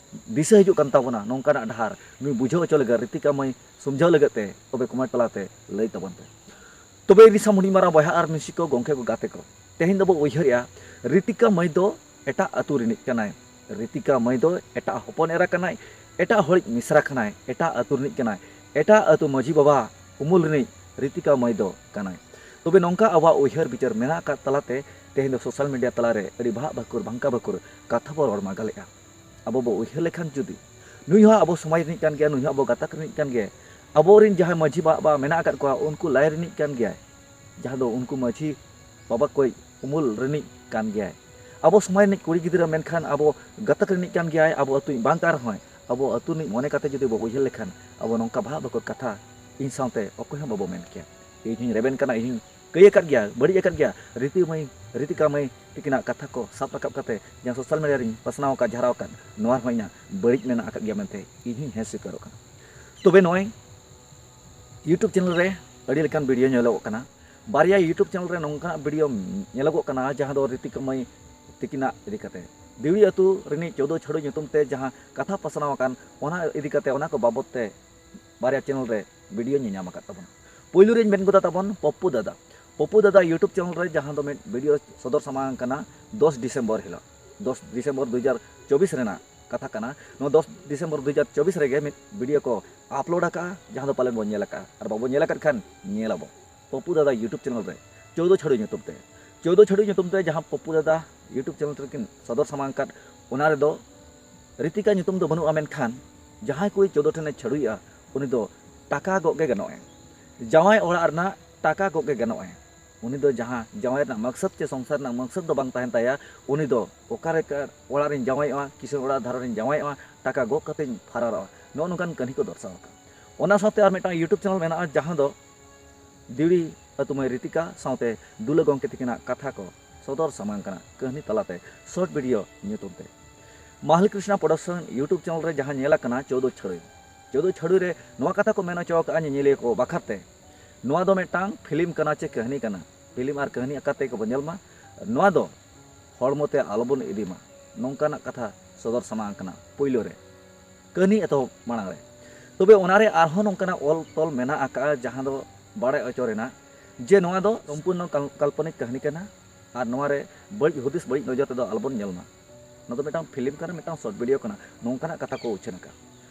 ᱫᱤᱥᱟᱹ ᱦᱤᱡᱩᱜ ᱠᱟᱱ ᱛᱟᱵᱚᱱᱟ ᱱᱚᱝᱠᱟᱱᱟᱜ ᱰᱟᱦᱟᱨ, ᱱᱩᱭ ᱵᱩᱡᱷᱟᱹᱣ ᱦᱚᱪᱚ ᱞᱟᱹᱜᱤᱫ, ᱨᱤᱛᱤᱠᱟ ᱢᱟᱹᱭ ᱥᱚᱢᱡᱷᱟᱣ ᱞᱟᱹᱜᱤᱫ ᱛᱮ, ᱛᱚᱵᱮ ᱠᱚᱢᱮᱱᱴ ᱛᱟᱞᱟᱛᱮ ᱞᱟᱹᱭ ᱛᱟᱵᱚᱱ ᱯᱮ᱾ ᱛᱚᱵᱮ ᱤᱧ ᱥᱟᱶ ᱦᱩᱰᱤᱧ ᱢᱟᱨᱟᱝ ᱵᱚᱭᱦᱟ ᱟᱨ ᱢᱤᱥᱤ ᱠᱚ, ᱜᱚᱢᱠᱮ ᱠᱚ, ᱜᱟᱛᱮ ᱠᱚ, ᱛᱮᱦᱮᱧ ᱫᱚᱵᱚ ᱩᱭᱦᱟᱹᱨᱮᱜᱼᱟ, ᱨᱤᱛᱤᱠᱟ ᱢᱟᱹᱭ ᱫᱚ ᱮᱴᱟᱜ ᱟᱹᱛᱩ ᱨᱤᱱᱤᱡ ᱠᱟᱱᱟᱭ᱾ ᱨᱤᱛᱤᱠᱟ ᱢᱟᱹᱭ ᱫᱚ ᱮᱴᱟᱜ ᱦᱚᱯᱚᱱ ᱮᱨᱟ ᱠᱟᱱᱟᱭ, ᱮᱴᱟᱜ ᱦᱚᱲᱤᱡ ᱢᱤᱥᱨᱟ ᱠᱟᱱᱟᱭ, ᱮᱴᱟᱜ ᱟᱹᱛᱩ ᱨᱤᱱᱤᱡ ᱠᱟᱱᱟᱭ, ᱮᱴᱟᱜ ᱟᱹᱛᱩ ᱢᱟᱹᱡᱷᱤ ᱵᱟᱵᱟ ᱩᱢᱩᱞ ᱨᱤᱱᱤᱡ ᱨᱤᱛᱤᱠᱟ ᱢᱟᱹᱭ ᱫᱚ ᱠᱟᱱᱟᱭ᱾ ᱛᱚᱵᱮ ᱱᱚᱝᱠᱟ ᱟᱵᱚᱣᱟᱜ ᱩᱭᱦᱟᱹᱨ ᱵᱤᱪᱟᱹᱨ ᱢᱮᱱᱟᱜ ᱟᱠᱟᱫ ᱛᱟᱞᱟᱛᱮ ᱛᱮᱦᱮᱧ ᱫᱚ ᱥᱳᱥᱟᱞ ᱢᱤᱰᱤᱭᱟ ᱛᱟᱞᱟᱨᱮ ᱟᱹᱰᱤ ᱵᱷᱟᱜ ᱵᱷᱟᱹᱠᱩᱨ ᱵᱷᱟᱝᱠᱟ ᱵᱷᱟᱹᱠᱩᱨ ᱠᱟᱛᱷᱟ ᱵᱚ ᱨᱚᱲ ᱢᱟᱜᱟᱞᱮᱜᱼᱟ᱾ ᱟᱵᱚ ᱵᱚ ᱩᱭᱦᱟᱹᱨ ᱞᱮᱠᱷᱟᱱ ᱡᱩᱫᱤ ᱱᱩᱭ ᱦᱚᱸ ᱟᱵᱚ ᱥᱚᱢᱟᱡᱽ ᱨᱤᱱᱤᱡ ᱠᱟᱱ ᱜᱮᱭᱟ, ᱱᱩᱭ ᱦᱚᱸ ᱟᱵᱚ ᱜᱟᱛᱟᱠ ᱨᱤᱱᱤᱡ ᱠᱟᱱ ᱜᱮᱭᱟᱭ, ᱟᱵᱚᱨᱤᱱ ᱡᱟᱦᱟᱸᱭ ᱢᱟᱹᱡᱷᱤ ᱵᱟᱵᱟ ᱢᱮᱱᱟᱜ ᱟᱠᱟᱫ ᱠᱚᱣᱟ ᱩᱱᱠᱩ ᱞᱟᱭ ᱨᱤᱱᱤᱡ ᱠᱟᱱ ᱜᱮᱭᱟᱭ, ᱡᱟᱦᱟᱸ ᱫᱚ ᱩᱱᱠᱩ ᱢᱟᱹᱡᱷᱤ ᱵᱟᱵᱟ ᱠᱚᱭ ᱩᱢᱩᱞ ᱨᱤᱱᱤᱡ ᱠᱟᱱ ᱜᱮᱭᱟᱭ᱾ ᱟᱵᱚ ᱥᱚᱢᱟᱡᱽ ᱨᱤᱱᱤᱡ ᱠᱩᱲᱤ ᱜᱤᱫᱽᱨᱟᱹ ᱢᱮᱱᱠᱷᱟᱱ ᱟᱵᱚ ᱜᱟᱛᱟᱠ ᱨᱤᱱᱤᱡ ᱠᱟᱱ ᱜᱮᱭᱟᱭ, ᱟᱵᱚ ᱟᱹᱛᱩ ᱨᱤᱱᱤᱡ ᱵᱟᱝ ᱠᱟᱱ ᱨᱮᱦᱚᱸᱭ, ᱟᱵᱚ ᱟᱹᱛᱩ ᱨᱤᱱᱤᱡ ᱢᱚᱱᱮ ᱠᱟᱛᱮ ᱡᱩᱫᱤ ᱵᱚ ᱩᱭᱦᱟᱹᱨ ᱞᱮᱠᱷᱟᱱ ᱟᱵᱚ ᱱᱚᱝᱠᱟ ᱵᱷᱟᱜ ᱵᱷᱟᱹᱠᱩᱨ ᱠᱟᱛᱷᱟ ᱤᱧ ᱥᱟᱶᱛᱮ ᱚᱠᱚᱭ ᱦᱚᱸ ᱵᱟᱵᱚ ᱢᱮᱱ ᱠᱮᱭᱟ᱾ ᱤᱧ ᱦᱚᱸᱧ ᱨᱮᱵᱮᱱ ᱠᱟᱱᱟ, ᱤᱧ ᱦᱚᱸᱧ ᱠᱟᱹᱭ ᱟᱠᱟᱫ ᱜᱮᱭᱟ, ᱵᱟᱹᱲᱤᱡ ᱟᱠᱟᱫ ᱜᱮᱭᱟ᱾ ᱨᱤᱛᱤ ᱢᱟᱹᱭ, ᱨᱤᱛᱤᱠᱟ ᱢᱟᱹᱭ ᱛᱤᱠᱤᱱᱟᱜ ᱠᱟᱛᱷᱟ ᱠᱚ ᱥᱟᱵ ᱨᱟᱠᱟᱵ ᱠᱟᱛᱮ ᱡᱟᱦᱟᱸ ᱥᱳᱥᱟᱞ ᱢᱤᱰᱤᱭᱟ ᱨᱤᱧ ᱯᱟᱥᱱᱟᱣ ᱟᱠᱟᱫ, ᱡᱷᱟᱨᱟᱣ ᱟᱠᱟᱫ, ᱱᱚᱣᱟ ᱨᱮᱦᱚᱸ ᱤᱧᱟᱹᱜ ᱵᱟᱹᱲᱤᱡ ᱢᱮᱱᱟᱜ ᱟᱠᱟᱫ ᱜᱮᱭᱟ ᱢᱮᱱᱛᱮ ᱤᱧ ᱦᱚᱸᱧ ᱦᱮᱸ ᱥᱤᱠᱟᱹᱨᱚᱜ ᱠᱟᱱᱟ᱾ ᱛᱚᱵᱮ ᱱᱚᱜᱼᱚᱭ YouTube ᱪᱮᱱᱮᱞ ᱨᱮ ᱟᱹᱰᱤ ᱞᱮᱠᱟᱱ ᱵᱷᱤᱰᱤᱭᱳ ᱧᱮᱞᱚᱜᱚᱜ ᱠᱟᱱᱟ᱾ ᱵᱟᱨᱭᱟ YouTube ᱪᱮᱱᱮᱞ ᱨᱮ ᱱᱚᱝᱠᱟᱱᱟᱜ ᱵᱷᱤᱰᱤᱭᱳ ᱧᱮᱞᱚᱜᱚᱜ ᱠᱟᱱᱟ ᱡᱟᱦᱟᱸ ᱫᱚ ᱨᱤᱛᱤᱠᱟ ᱢᱟᱹᱭ ᱛᱤᱠᱤᱱᱟᱜ ᱤᱫᱤ ᱠᱟᱛᱮ, ᱫᱤᱣᱲᱤ ᱟᱹᱛᱩ ᱨᱤᱱᱤᱡ ᱪᱳᱫᱳ ᱪᱷᱟᱹᱲᱩ ᱧᱩᱛᱩᱢ ᱛᱮ ᱡᱟᱦᱟᱸ ᱠᱟᱛᱷᱟ ᱯᱟᱥᱱᱟᱣ ᱟᱠᱟᱱ, ᱚᱱᱟ ᱤᱫᱤ ᱠᱟᱛᱮ, ᱚᱱᱟ ᱠᱚ ᱵᱟᱵᱚᱛ ᱛᱮ ᱵᱟᱨᱭᱟ ᱪᱮᱱᱮᱞ ᱨᱮ ᱵᱷᱤᱰᱤᱭᱳ ᱧᱮᱧᱟᱢ ᱟᱠᱟᱫ ᱛᱟᱵᱚᱱᱟ᱾ ᱯᱳᱭᱞᱳ ᱨᱤᱧ ᱢᱮᱱ ᱜᱚᱫᱟ ᱛᱟᱵᱚᱱ ᱯᱚᱯᱯᱩ ᱫᱟᱫᱟ᱾ ᱯᱚᱯᱯᱩ ᱫᱟᱫᱟ YouTube ᱪᱮᱱᱮᱞ ᱨᱮ ᱡᱟᱦᱟᱸ ᱫᱚ ᱢᱤᱫ ᱵᱷᱤᱰᱤᱭᱳ ᱥᱚᱫᱚᱨ ᱥᱟᱢᱟᱝ ᱟᱠᱟᱱᱟ ᱫᱚᱥ ᱰᱤᱥᱮᱢᱵᱚᱨ ᱦᱤᱞᱳᱜ, ᱫᱚᱥ ᱰᱤᱥᱮᱢᱵᱚᱨ ᱫᱩ ᱦᱟᱡᱟᱨ ᱪᱚᱵᱵᱤᱥ ᱨᱮᱱᱟᱜ ᱠᱟᱛᱷᱟ ᱠᱟᱱᱟ᱾ ᱱᱚᱣᱟ ᱫᱚᱥ ᱰᱤᱥᱮᱢᱵᱚᱨ ᱫᱩ ᱦᱟᱡᱟᱨ ᱪᱚᱵᱵᱤᱥ ᱨᱮᱜᱮ ᱢᱤᱫ ᱵᱷᱤᱰᱤᱭᱳ ᱠᱚ ᱟᱯᱞᱳᱰ ᱟᱠᱟᱫᱼᱟ, ᱡᱟᱦᱟᱸ ᱫᱚ ᱯᱟᱞᱮᱱ ᱵᱚᱱ ᱧᱮᱞ ᱟᱠᱟᱫᱼᱟ, ᱟᱨ ᱵᱟᱵᱚᱱ ᱧᱮᱞ ᱟᱠᱟᱫ ᱠᱷᱟᱱ ᱧᱮᱞ ᱟᱵᱚ᱾ ᱯᱚᱯᱯᱩ ᱫᱟᱫᱟ YouTube ᱪᱮᱱᱮᱞ ᱨᱮ ᱪᱳᱫᱳ ᱪᱷᱟᱹᱲᱩ ᱧᱩᱛᱩᱢ ᱛᱮ, ᱪᱳᱫᱳ ᱪᱷᱟᱹᱲᱩ ᱧᱩᱛᱩᱢ ᱛᱮ ᱡᱟᱦᱟᱸ ᱯᱚᱯᱯᱩ ᱫᱟᱫᱟ YouTube ᱪᱮᱱᱮᱞ ᱨᱮᱠᱤᱱ ᱥᱚᱫᱚᱨ ᱥᱟᱢᱟᱝ ᱟᱠᱟᱫ, ᱚᱱᱟ ᱨᱮᱫᱚ ᱨᱤᱛᱤᱠᱟ ᱧᱩᱛᱩᱢ ᱫᱚ ᱵᱟᱹᱱᱩᱜᱼᱟ, ᱢᱮᱱᱠᱷᱟᱱ ᱡᱟᱦᱟᱸᱭ ᱠᱩᱲᱤ ᱪᱳᱫᱳ ᱴᱷᱮᱱᱮ ᱪᱷᱟᱹᱲᱩᱭᱮᱜᱼᱟ, ᱩᱱᱤ ᱫᱚ ᱴᱟᱠᱟ ᱜᱚᱜ ᱜᱮ ᱜᱟᱱᱚᱜᱼᱟᱭ᱾ ᱡᱟᱶᱟᱭ ᱚᱲᱟᱜ ᱨᱮᱱᱟᱜ ᱴᱟᱠᱟ ᱜᱚᱜ ᱜᱮ ᱜᱟᱱᱚᱜᱼᱟᱭ᱾ ᱩᱱᱤ ᱫᱚ ᱡᱟᱦᱟᱸ ᱡᱟᱶᱟᱭ ᱨᱮᱱᱟᱜ ᱢᱚᱠᱥᱚᱫ ᱪᱮ ᱥᱚᱝᱥᱟᱨ ᱨᱮᱱᱟᱜ ᱢᱚᱠᱥᱚᱫ ᱫᱚ ᱵᱟᱝ ᱛᱟᱦᱮᱱ ᱛᱟᱭᱟ, ᱩᱱᱤ ᱫᱚ ᱚᱠᱟᱨᱮ ᱚᱲᱟᱜ ᱨᱤᱧ ᱡᱟᱶᱟᱭᱚᱜᱼᱟ, ᱠᱤᱥᱟᱹᱬ ᱚᱲᱟᱜ ᱫᱷᱟᱨᱮ ᱨᱤᱧ ᱡᱟᱶᱟᱭᱚᱜᱼᱟ, ᱴᱟᱠᱟ ᱜᱚᱜ ᱠᱟᱛᱮᱧ ᱯᱷᱟᱨᱟᱨᱚᱜᱼᱟ, ᱱᱚᱜᱼᱚ ᱱᱚᱝᱠᱟᱱ ᱠᱟᱹᱦᱱᱤ ᱠᱚ ᱫᱚᱨᱥᱟᱣ ᱟᱠᱟᱫᱼᱟ᱾ ᱚᱱᱟ ᱥᱟᱶᱛᱮ ᱟᱨ ᱢᱤᱫᱴᱟᱝ YouTube ᱪᱮᱱᱮᱞ ᱢᱮᱱᱟᱜᱼᱟ, ᱡᱟᱦᱟᱸ ᱫᱚ ᱫᱤᱣᱲᱤ ᱟᱹᱛᱩ ᱢᱟᱹᱭ ᱨᱤᱛᱤᱠᱟ ᱥᱟᱶᱛᱮ ᱫᱩᱞᱟᱹ ᱜᱚᱢᱠᱮ ᱛᱤᱠᱤᱱᱟᱜ ᱠᱟᱛᱷᱟ ᱠᱚ ᱥᱚᱫᱚᱨ ᱥᱟᱢᱟᱝ ᱠᱟᱱᱟ ᱠᱟᱹᱦᱱᱤ ᱛᱟᱞᱟᱛᱮ ᱥᱚᱨᱴ ᱵᱷᱤᱰᱤᱭᱳ ᱧᱩᱛᱩᱢ ᱛᱮ᱾ ᱢᱟᱦᱞᱤ ᱠᱨᱤᱥᱱᱟ ᱯᱨᱚᱰᱟᱠᱥᱚᱱ YouTube ᱪᱮᱱᱮᱞ ᱨᱮ ᱡᱟᱦᱟᱸ ᱧᱮᱞ ᱟᱠᱟᱱᱟ ᱪᱳᱫᱳ ᱪᱷᱟᱹᱲᱩᱭ᱾ ᱪᱳᱫᱳ ᱪᱷᱟᱹᱲᱩᱭ ᱨᱮ ᱱᱚᱣᱟ ᱠᱟᱛᱷᱟ ᱠᱚ ᱢᱮᱱ ᱦᱚᱪᱚ ᱟᱠᱟᱫᱼᱟ ᱧᱮᱧᱮᱞᱤᱭᱟᱹ ᱠᱚ ᱵᱟᱠᱷᱨᱟ ᱛᱮ, ᱱᱚᱣᱟ ᱫᱚ ᱢᱤᱫᱴᱟᱝ ᱯᱷᱤᱞᱢ ᱠᱟᱱᱟ ᱪᱮ ᱠᱟᱹᱦᱱᱤ ᱠᱟᱱᱟ? ᱯᱷᱤᱞᱢ ᱟᱨ ᱠᱟᱹᱦᱱᱤ ᱟᱠᱟᱨ ᱛᱮᱜᱮ ᱵᱚᱱ ᱧᱮᱞ ᱢᱟ᱾ ᱱᱚᱣᱟ ᱫᱚ ᱦᱚᱲᱢᱚ ᱛᱮ ᱟᱞᱚᱵᱚᱱ ᱤᱫᱤ ᱢᱟ, ᱱᱚᱝᱠᱟᱱᱟᱜ ᱠᱟᱛᱷᱟ ᱥᱚᱫᱚᱨ ᱥᱟᱢᱟᱝ ᱟᱠᱟᱱᱟ ᱯᱳᱭᱞᱳ ᱨᱮ, ᱠᱟᱹᱦᱱᱤ ᱮᱛᱚᱦᱚᱵ ᱢᱟᱲᱟᱝ ᱨᱮ᱾ ᱛᱚᱵᱮ ᱚᱱᱟᱨᱮ ᱟᱨᱦᱚᱸ ᱱᱚᱝᱠᱟᱱᱟᱜ ᱚᱞ ᱛᱚᱞ ᱢᱮᱱᱟᱜ ᱟᱠᱟᱫᱼᱟ, ᱡᱟᱦᱟᱸ ᱫᱚ ᱵᱟᱲᱟᱭ ᱦᱚᱪᱚ ᱨᱮᱱᱟᱜ ᱡᱮ ᱱᱚᱣᱟ ᱫᱚ ᱥᱚᱢᱯᱩᱨᱱᱚ ᱠᱟᱞ- ᱠᱟᱞᱯᱚᱱᱤᱠ ᱠᱟᱹᱦᱱᱤ ᱠᱟᱱᱟ ᱟᱨ ᱱᱚᱣᱟ ᱨᱮ ᱵᱟᱹᱲᱤᱡ ᱦᱩᱫᱤᱥ, ᱵᱟᱹᱲᱤᱡ ᱱᱚᱡᱚᱨ ᱛᱮᱫᱚ ᱟᱞᱚᱵᱚᱱ ᱧᱮᱞ ᱢᱟ᱾ ᱱᱚᱣᱟ ᱫᱚ ᱢᱤᱫᱴᱟᱝ ᱯᱷᱤᱞᱢ ᱠᱟᱱᱟ, ᱢᱤᱫᱴᱟᱝ ᱥᱚᱨᱴ ᱵᱷᱤᱰᱤᱭᱳ ᱠᱟᱱᱟ, ᱱᱚᱝᱠᱟᱱᱟᱜ ᱠᱟᱛᱷᱟ ᱠᱚ ᱩᱪᱷᱟᱹᱱ ᱟᱠᱟᱫ᱾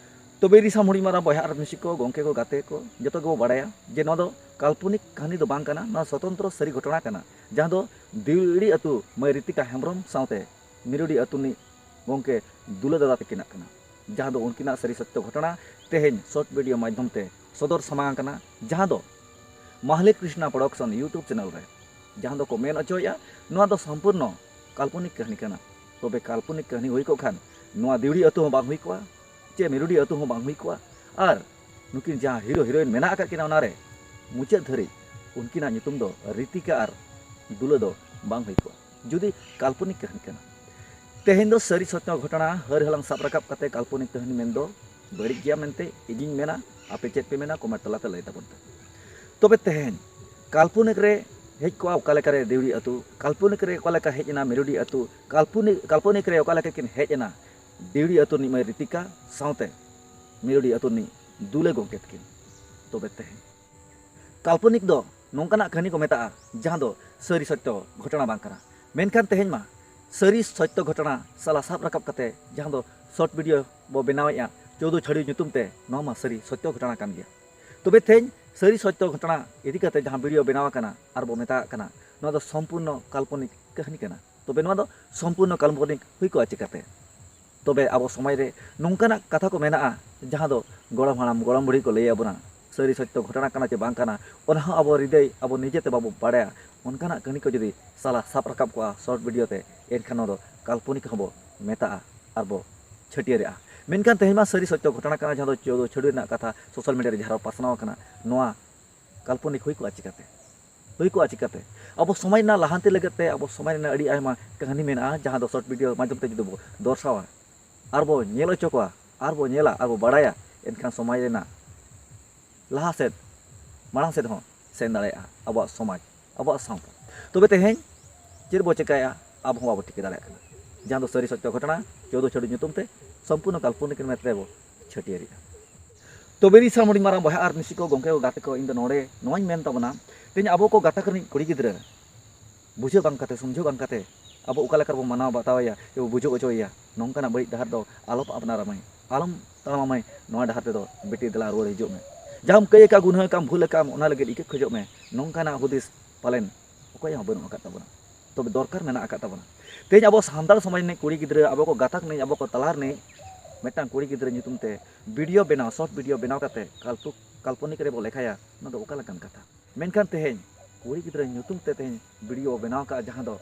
ᱛᱚᱵᱮ ᱤᱨᱤᱥᱟᱢ ᱦᱩᱰᱤᱧ ᱢᱟᱨᱟᱝ ᱵᱚᱭᱦᱟ ᱟᱨ ᱢᱤᱥᱤ ᱠᱚ, ᱜᱚᱢᱠᱮ ᱠᱚ, ᱜᱟᱛᱮ ᱠᱚ, ᱡᱚᱛᱚ ᱜᱮᱵᱚ ᱵᱟᱲᱟᱭᱟ ᱡᱮ ᱱᱚᱣᱟ ᱫᱚ ᱠᱟᱞᱯᱚᱱᱤᱠ ᱠᱟᱹᱦᱱᱤ ᱫᱚ ᱵᱟᱝ ᱠᱟᱱᱟ, ᱱᱚᱣᱟ ᱥᱚᱛᱚᱱᱛᱨᱚ ᱥᱟᱹᱨᱤ ᱜᱷᱚᱴᱚᱱᱟ ᱠᱟᱱᱟ, ᱡᱟᱦᱟᱸ ᱫᱚ ᱫᱤᱣᱲᱤ ᱟᱹᱛᱩ ᱢᱟᱹᱭ ᱨᱤᱛᱤᱠᱟ ᱦᱮᱢᱵᱨᱚᱢ ᱥᱟᱶᱛᱮ ᱢᱤᱨᱩᱰᱤ ᱟᱹᱛᱩ ᱨᱤᱱᱤᱡ ᱜᱚᱢᱠᱮ ᱫᱩᱞᱟᱹ ᱫᱟᱫᱟ ᱛᱟᱹᱠᱤᱱᱟᱜ ᱠᱟᱱᱟ, ᱡᱟᱦᱟᱸ ᱫᱚ ᱩᱱᱠᱤᱱᱟᱜ ᱥᱟᱹᱨᱤ ᱥᱚᱛᱭᱚ ᱜᱷᱚᱴᱚᱱᱟ ᱛᱮᱦᱮᱧ ᱥᱚᱨᱴ ᱵᱷᱤᱰᱤᱭᱳ ᱢᱟᱫᱽᱫᱷᱚᱢ ᱛᱮ ᱥᱚᱫᱚᱨ ᱥᱟᱢᱟᱝ ᱟᱠᱟᱱᱟ, ᱡᱟᱦᱟᱸ ᱫᱚ ᱢᱟᱦᱞᱮ ᱠᱨᱤᱥᱱᱟ ᱯᱨᱚᱰᱟᱠᱥᱚᱱ ᱭᱩᱴᱩᱵᱽ ᱪᱮᱱᱮᱞ ᱨᱮ, ᱡᱟᱦᱟᱸ ᱫᱚᱠᱚ ᱢᱮᱱ ᱦᱚᱪᱚᱭᱮᱫᱼᱟ ᱱᱚᱣᱟ ᱫᱚ ᱥᱚᱢᱯᱩᱨᱱᱚ ᱠᱟᱞᱯᱚᱱᱤᱠ ᱠᱟᱹᱦᱱᱤ ᱠᱟᱱᱟ᱾ ᱛᱚᱵᱮ ᱠᱟᱞᱯᱚᱱᱤᱠ ᱠᱟᱹᱦᱱᱤ ᱦᱩᱭ ᱠᱚᱜ ᱠᱷᱟᱱ ᱱᱚᱣᱟ ᱫᱤᱣᱲᱤ ᱟᱹᱛᱩ ᱦᱚᱸ ᱵᱟᱝ ᱦᱩᱭ ᱠᱚᱜᱼᱟ, ᱪᱮ ᱢᱤᱨᱩᱰᱤ ᱟᱹᱛᱩ ᱦᱚᱸ ᱵᱟᱝ ᱦᱩᱭ ᱠᱚᱜᱼᱟ, ᱟᱨ ᱱᱩᱠᱤᱱ ᱡᱟᱦᱟᱸ ᱦᱤᱨᱳ ᱦᱤᱨᱳᱭᱤᱱ ᱢᱮᱱᱟᱜ ᱟᱠᱟᱫ ᱠᱤᱱᱟ ᱚᱱᱟᱨᱮ ᱢᱩᱪᱟᱹᱫ ᱫᱷᱟᱹᱨᱤᱡ ᱩᱱᱠᱤᱱᱟᱜ ᱧᱩᱛᱩᱢ ᱫᱚ ᱨᱤᱛᱤᱠᱟ ᱟᱨ ᱫᱩᱞᱟᱹ ᱫᱚ ᱵᱟᱝ ᱦᱩᱭ ᱠᱚᱜᱼᱟ, ᱡᱩᱫᱤ ᱠᱟᱞᱯᱚᱱᱤᱠ ᱠᱟᱹᱦᱱᱤ ᱠᱟᱱᱟ᱾ ᱛᱮᱦᱮᱧ ᱫᱚ ᱥᱟᱹᱨᱤ ᱥᱚᱛᱭᱚ ᱜᱷᱚᱴᱚᱱᱟ ᱦᱟᱹᱨ ᱦᱟᱞᱟᱝ ᱥᱟᱵ ᱨᱟᱠᱟᱵ ᱠᱟᱛᱮ ᱠᱟᱞᱯᱚᱱᱤᱠ ᱠᱟᱹᱦᱱᱤ ᱢᱮᱱ ᱫᱚ ᱵᱟᱹᱲᱤᱡ ᱜᱮᱭᱟ ᱢᱮᱱᱛᱮ ᱤᱧᱤᱧ ᱢᱮᱱᱟ᱾ ᱟᱯᱮ ᱪᱮᱫ ᱯᱮ ᱢᱮᱱᱟ, ᱠᱚᱢᱮᱱᱴ ᱛᱟᱞᱟᱛᱮ ᱞᱟᱹᱭ ᱛᱟᱵᱚᱱ ᱯᱮ᱾ ᱛᱚᱵᱮ ᱛᱮᱦᱮᱧ ᱠᱟᱞᱯᱚᱱᱤᱠ ᱨᱮ ᱦᱮᱡ ᱠᱚᱜᱼᱟ ᱚᱠᱟ ᱞᱮᱠᱟᱨᱮ ᱫᱤᱣᱲᱤ ᱟᱹᱛᱩ, ᱠᱟᱞᱯᱚᱱᱤᱠ ᱨᱮ ᱚᱠᱟ ᱞᱮᱠᱟ ᱦᱮᱡ ᱮᱱᱟ ᱢᱤᱨᱩᱰᱤ ᱟᱹᱛᱩ, ᱠᱟᱞᱯᱚᱱᱤᱠ, ᱠᱟᱞᱯᱚᱱᱤᱠ ᱨᱮ ᱚᱠᱟ ᱞᱮᱠᱟ ᱠᱤᱱ ᱦᱮᱡ ᱮᱱᱟ ᱫᱤᱣᱲᱤ ᱟᱹᱛᱩ ᱨᱤᱱᱤᱡ ᱢᱟᱹᱭ ᱨᱤᱛᱤᱠᱟ ᱥᱟᱶᱛᱮ ᱢᱤᱨᱩᱰᱤ ᱟᱹᱛᱩ ᱨᱤᱱᱤᱡ ᱫᱩᱞᱟᱹ ᱜᱚᱢᱠᱮ ᱛᱟᱹᱠᱤᱱ᱾ ᱛᱚᱵᱮ ᱛᱮᱦᱮᱧ ᱠᱟᱞᱯᱚᱱᱤᱠ ᱫᱚ ᱱᱚᱝᱠᱟᱱᱟᱜ ᱠᱟᱹᱦᱱᱤ ᱠᱚ ᱢᱮᱛᱟᱜᱼᱟ, ᱡᱟᱦᱟᱸ ᱫᱚ ᱥᱟᱹᱨᱤ ᱥᱚᱛᱭᱚ ᱜᱷᱚᱴᱚᱱᱟ ᱵᱟᱝ ᱠᱟᱱᱟ᱾ ᱢᱮᱱᱠᱷᱟᱱ ᱛᱮᱦᱮᱧ ᱢᱟ ᱥᱟᱹᱨᱤ ᱥᱚᱛᱭᱚ ᱜᱷᱚᱴᱚᱱᱟ ᱥᱟᱞᱟᱜ ᱥᱟᱵ ᱨᱟᱠᱟᱵ ᱠᱟᱛᱮ ᱡᱟᱦᱟᱸ ᱫᱚ ᱥᱚᱨᱴ ᱵᱷᱤᱰᱤᱭᱳ ᱵᱚ ᱵᱮᱱᱟᱣᱮᱫᱼᱟ ᱪᱳᱣᱫᱚ ᱪᱷᱟᱹᱲᱤ ᱧᱩᱛᱩᱢ ᱛᱮ, ᱱᱚᱣᱟ ᱢᱟ ᱥᱟᱹᱨᱤ ᱥᱚᱛᱭᱚ ᱜᱷᱚᱴᱚᱱᱟ ᱠᱟᱱ ᱜᱮᱭᱟ᱾ ᱛᱚᱵᱮ ᱛᱮᱦᱮᱧ ᱥᱟᱹᱨᱤ ᱥᱚᱛᱭᱚ ᱜᱷᱚᱴᱚᱱᱟ ᱤᱫᱤ ᱠᱟᱛᱮ ᱡᱟᱦᱟᱸ ᱵᱷᱤᱰᱤᱭᱳ ᱵᱮᱱᱟᱣ ᱟᱠᱟᱱᱟ ᱟᱨ ᱵᱚ ᱢᱮᱛᱟᱜ ᱠᱟᱱᱟ, ᱱᱚᱣᱟ ᱫᱚ ᱥᱚᱢᱯᱩᱨᱱᱚ ᱠᱟᱞᱯᱚᱱᱤᱠ ᱠᱟᱹᱦᱱᱤ ᱠᱟᱱᱟ᱾ ᱛᱚᱵᱮ ᱱᱚᱣᱟ ᱫᱚ ᱥᱚᱢᱯᱩᱨᱱᱚ ᱠᱟᱞᱯᱚᱱᱤᱠ ᱦᱩᱭ ᱠᱚᱜᱼᱟ ᱪᱤᱠᱟᱹᱛᱮ? ᱛᱚᱵᱮ ᱟᱵᱚ ᱥᱚᱢᱟᱡᱽ ᱨᱮ ᱱᱚᱝᱠᱟᱱᱟᱜ ᱠᱟᱛᱷᱟ ᱠᱚ ᱢᱮᱱᱟᱜᱼᱟ, ᱡᱟᱦᱟᱸ ᱫᱚ ᱜᱚᱲᱚᱢ ᱦᱟᱲᱟᱢ ᱜᱚᱲᱚᱢ ᱵᱩᱲᱦᱤ ᱠᱚ ᱞᱟᱹᱭ ᱟᱵᱚᱱᱟ, ᱥᱟᱹᱨᱤ ᱥᱚᱛᱭᱚ ᱜᱷᱚᱴᱚᱱᱟ ᱠᱟᱱᱟ ᱪᱮ ᱵᱟᱝ ᱠᱟᱱᱟ, ᱚᱱᱟ ᱦᱚᱸ ᱟᱵᱚ ᱨᱤᱫᱟᱹᱭ ᱟᱵᱚ ᱱᱤᱡᱮᱛᱮ ᱵᱟᱵᱚ ᱵᱟᱲᱟᱭᱟ᱾ ᱚᱱᱠᱟᱱᱟᱜ ᱠᱟᱹᱦᱱᱤ ᱠᱚ ᱡᱩᱫᱤ ᱥᱟᱞᱟ ᱥᱟᱵ ᱨᱟᱠᱟᱵ ᱠᱚᱜᱼᱟ ᱥᱚᱨᱴ ᱵᱷᱤᱰᱤᱭᱳ ᱛᱮ, ᱮᱱᱠᱷᱟᱱ ᱱᱚᱣᱟ ᱫᱚ ᱠᱟᱞᱯᱚᱱᱤᱠ ᱦᱚᱸᱵᱚ ᱢᱮᱛᱟᱜᱼᱟ ᱟᱨ ᱵᱚ ᱪᱷᱟᱹᱴᱭᱟᱹᱨᱮᱜᱼᱟ᱾ ᱢᱮᱱᱠᱷᱟᱱ ᱛᱮᱦᱮᱧ ᱢᱟ ᱥᱟᱹᱨᱤ ᱥᱚᱛᱭᱚ ᱜᱷᱚᱴᱚᱱᱟ ᱠᱟᱱᱟ, ᱡᱟᱦᱟᱸ ᱫᱚ ᱪᱳᱣᱫᱚ ᱪᱷᱟᱹᱲᱤ ᱨᱮᱱᱟᱜ ᱠᱟᱛᱷᱟ ᱥᱳᱥᱟᱞ ᱢᱤᱰᱤᱭᱟ ᱨᱮ ᱡᱷᱟᱨᱟᱣ ᱯᱟᱥᱱᱟᱣ ᱟᱠᱟᱱᱟ, ᱱᱚᱣᱟ ᱠᱟᱞᱯᱚᱱᱤᱠ ᱦᱩᱭ ᱠᱚᱜᱼᱟ ᱪᱤᱠᱟᱹᱛᱮ? ᱦᱩᱭ ᱠᱚᱜᱼᱟ ᱪᱤᱠᱟᱹᱛᱮ? ᱟᱵᱚ ᱥᱚᱢᱟᱡᱽ ᱨᱮᱱᱟᱜ ᱞᱟᱦᱟᱱᱛᱤ ᱞᱟᱹᱜᱤᱫ ᱛᱮ ᱟᱵᱚ ᱥᱚᱢᱟᱡᱽ ᱨᱮᱱᱟᱜ ᱟᱹᱰᱤ ᱟᱭᱢᱟ ᱠᱟᱹᱦᱱᱤ ᱢᱮᱱᱟᱜᱼᱟ, ᱡᱟᱦᱟᱸ ᱫᱚ ᱥᱚᱨᱴ ᱵᱷᱤᱰᱤᱭᱳ ᱢᱟᱫᱽᱫᱷᱚᱢ ᱛᱮ ᱡᱩᱫᱤ ᱵᱚ ᱫᱚᱨᱥᱟᱣᱟ ᱟᱨ ᱵᱚ ᱧᱮᱞ ᱦᱚᱪᱚ ᱠᱚᱣᱟ ᱟᱨ ᱵᱚ ᱧᱮᱞᱟ ᱟᱨ ᱵᱚ ᱵᱟᱲᱟᱭᱟ, ᱮᱱᱠᱷᱟᱱ ᱥᱚᱢᱟᱡᱽ ᱨᱮᱱᱟᱜ ᱞᱟᱦᱟ ᱥᱮᱫ, ᱢᱟᱲᱟᱝ ᱥᱮᱫ ᱦᱚᱸ ᱥᱮᱱ ᱫᱟᱲᱮᱭᱟᱜᱼᱟ ᱟᱵᱚᱣᱟᱜ ᱥᱚᱢᱟᱡᱽ, ᱟᱵᱚᱣᱟᱜ ᱥᱟᱶᱛᱟ᱾ ᱛᱚᱵᱮ ᱛᱮᱦᱮᱧ ᱪᱮᱫ ᱵᱚ ᱪᱮᱠᱟᱭᱟ, ᱟᱵᱚ ᱦᱚᱸ ᱵᱟᱵᱚ ᱴᱷᱤᱠᱟᱹ ᱫᱟᱲᱮᱭᱟᱜ ᱠᱟᱱᱟ, ᱡᱟᱦᱟᱸ ᱫᱚ ᱥᱟᱹᱨᱤ ᱥᱚᱛᱭᱚ ᱜᱷᱚᱴᱚᱱᱟ ᱪᱳᱣᱫᱚ ᱪᱷᱟᱹᱲᱤ ᱧᱩᱛᱩᱢ ᱛᱮ ᱥᱚᱢᱯᱩᱨᱱᱚ ᱠᱟᱞᱯᱚᱱᱤᱠ ᱢᱮᱱᱛᱮ ᱵᱚ ᱪᱷᱟᱹᱴᱭᱟᱹᱨᱮᱜᱼᱟ᱾ ᱛᱚᱵᱮ ᱤᱨᱤᱥᱟᱢ ᱦᱩᱰᱤᱧ ᱢᱟᱨᱟᱝ ᱵᱚᱭᱦᱟ ᱟᱨ ᱢᱤᱥᱤ ᱠᱚ, ᱜᱚᱢᱠᱮ ᱠᱚ, ᱜᱟᱛᱮ ᱠᱚ, ᱤᱧ ᱫᱚ ᱱᱚᱰᱮ ᱱᱚᱣᱟᱧ ᱢᱮᱱ ᱛᱟᱵᱚᱱᱟ, ᱛᱮᱦᱮᱧ ᱟᱵᱚ ᱠᱚ ᱜᱟᱛᱟᱠ ᱨᱤᱱᱤᱡ ᱠᱩᱲᱤ ᱜᱤᱫᱽᱨᱟᱹ ᱵᱩᱡᱷᱟᱹᱣ ᱵᱟᱝ ᱠᱟᱛᱮ, ᱥᱚᱢᱡᱷᱟᱹᱣ ᱵᱟᱝ ᱠᱟᱛᱮ, ᱟᱵᱚ ᱚᱠᱟ ᱞᱮᱠᱟ ᱨᱮᱵᱚ ᱢᱟᱱᱟᱣ ᱵᱟᱛᱟᱣ ᱮᱭᱟ, ᱥᱮᱵᱚ ᱵᱩᱡᱷᱟᱹᱣ ᱦᱚᱪᱚᱭᱮᱭᱟ, ᱱᱚᱝᱠᱟᱱᱟᱜ ᱵᱟᱹᱲᱤᱡ ᱰᱟᱦᱟᱨ ᱫᱚ ᱟᱞᱚᱢ ᱟᱯᱱᱟᱨᱟ ᱢᱟᱹᱭ, ᱟᱞᱚᱢ ᱛᱟᱲᱟᱢᱟ ᱢᱟᱹᱭ, ᱱᱚᱣᱟ ᱰᱟᱦᱟᱨ ᱛᱮᱫᱚ ᱵᱤᱴᱤ ᱫᱮᱞᱟ ᱨᱩᱣᱟᱹᱲ ᱦᱤᱡᱩᱜ ᱢᱮ᱾ ᱡᱟᱦᱟᱸᱢ ᱠᱟᱹᱭ ᱟᱠᱟᱫ, ᱜᱩᱱᱟᱹ ᱟᱠᱟᱫ, ᱵᱷᱩᱞ ᱟᱠᱟᱫ, ᱚᱱᱟ ᱞᱟᱹᱜᱤᱫ ᱤᱠᱟᱹ ᱠᱷᱚᱡᱚᱜ ᱢᱮ, ᱱᱚᱝᱠᱟᱱᱟᱜ ᱦᱩᱫᱤᱥ ᱯᱟᱞᱮᱱ ᱚᱠᱚᱭᱟᱜ ᱦᱚᱸ ᱵᱟᱹᱱᱩᱜ ᱟᱠᱟᱫ ᱛᱟᱵᱚᱱᱟ᱾ ᱛᱚᱵᱮ ᱫᱚᱨᱠᱟᱨ ᱢᱮᱱᱟᱜ ᱟᱠᱟᱫ ᱛᱟᱵᱚᱱᱟ᱾ ᱛᱮᱦᱮᱧ ᱟᱵᱚ ᱥᱟᱱᱛᱟᱲ ᱥᱚᱢᱟᱡᱽ ᱨᱤᱱᱤᱡ ᱠᱩᱲᱤ ᱜᱤᱫᱽᱨᱟᱹ, ᱟᱵᱚ ᱠᱚ ᱜᱟᱛᱟᱠ ᱨᱤᱱᱤᱡ, ᱟᱵᱚ ᱠᱚ ᱛᱟᱞᱟ ᱨᱤᱱᱤᱡ ᱢᱤᱫᱴᱟᱝ ᱠᱩᱲᱤ ᱜᱤᱫᱽᱨᱟᱹ ᱧᱩᱛᱩᱢ ᱛᱮ ᱵᱷᱤᱰᱤᱭᱳ ᱵᱮᱱᱟᱣ, ᱥᱚᱨᱴ ᱵᱷᱤᱰᱤᱭᱳ ᱵᱮᱱᱟᱣ ᱠᱟᱛᱮ ᱠᱟᱞᱯᱚ-, ᱠᱟᱞᱯᱚᱱᱤᱠ ᱨᱮᱵᱚ ᱞᱮᱠᱷᱟᱭᱟ, ᱚᱱᱟ ᱫᱚ ᱚᱠᱟ ᱞᱮᱠᱟᱱ ᱠᱟᱛᱷᱟ? ᱢᱮᱱᱠᱷᱟᱱ ᱛᱮᱦᱮᱧ ᱠᱩᱲᱤ ᱜᱤᱫᱽᱨᱟᱹ ᱧᱩᱛᱩᱢ ᱛᱮ ᱛᱮᱦᱮᱧ ᱵᱷᱤᱰᱤᱭᱳ ᱵᱚ ᱵᱮᱱᱟᱣ ᱠᱟᱜᱼᱟ, ᱡᱟᱦᱟᱸ ᱫᱚ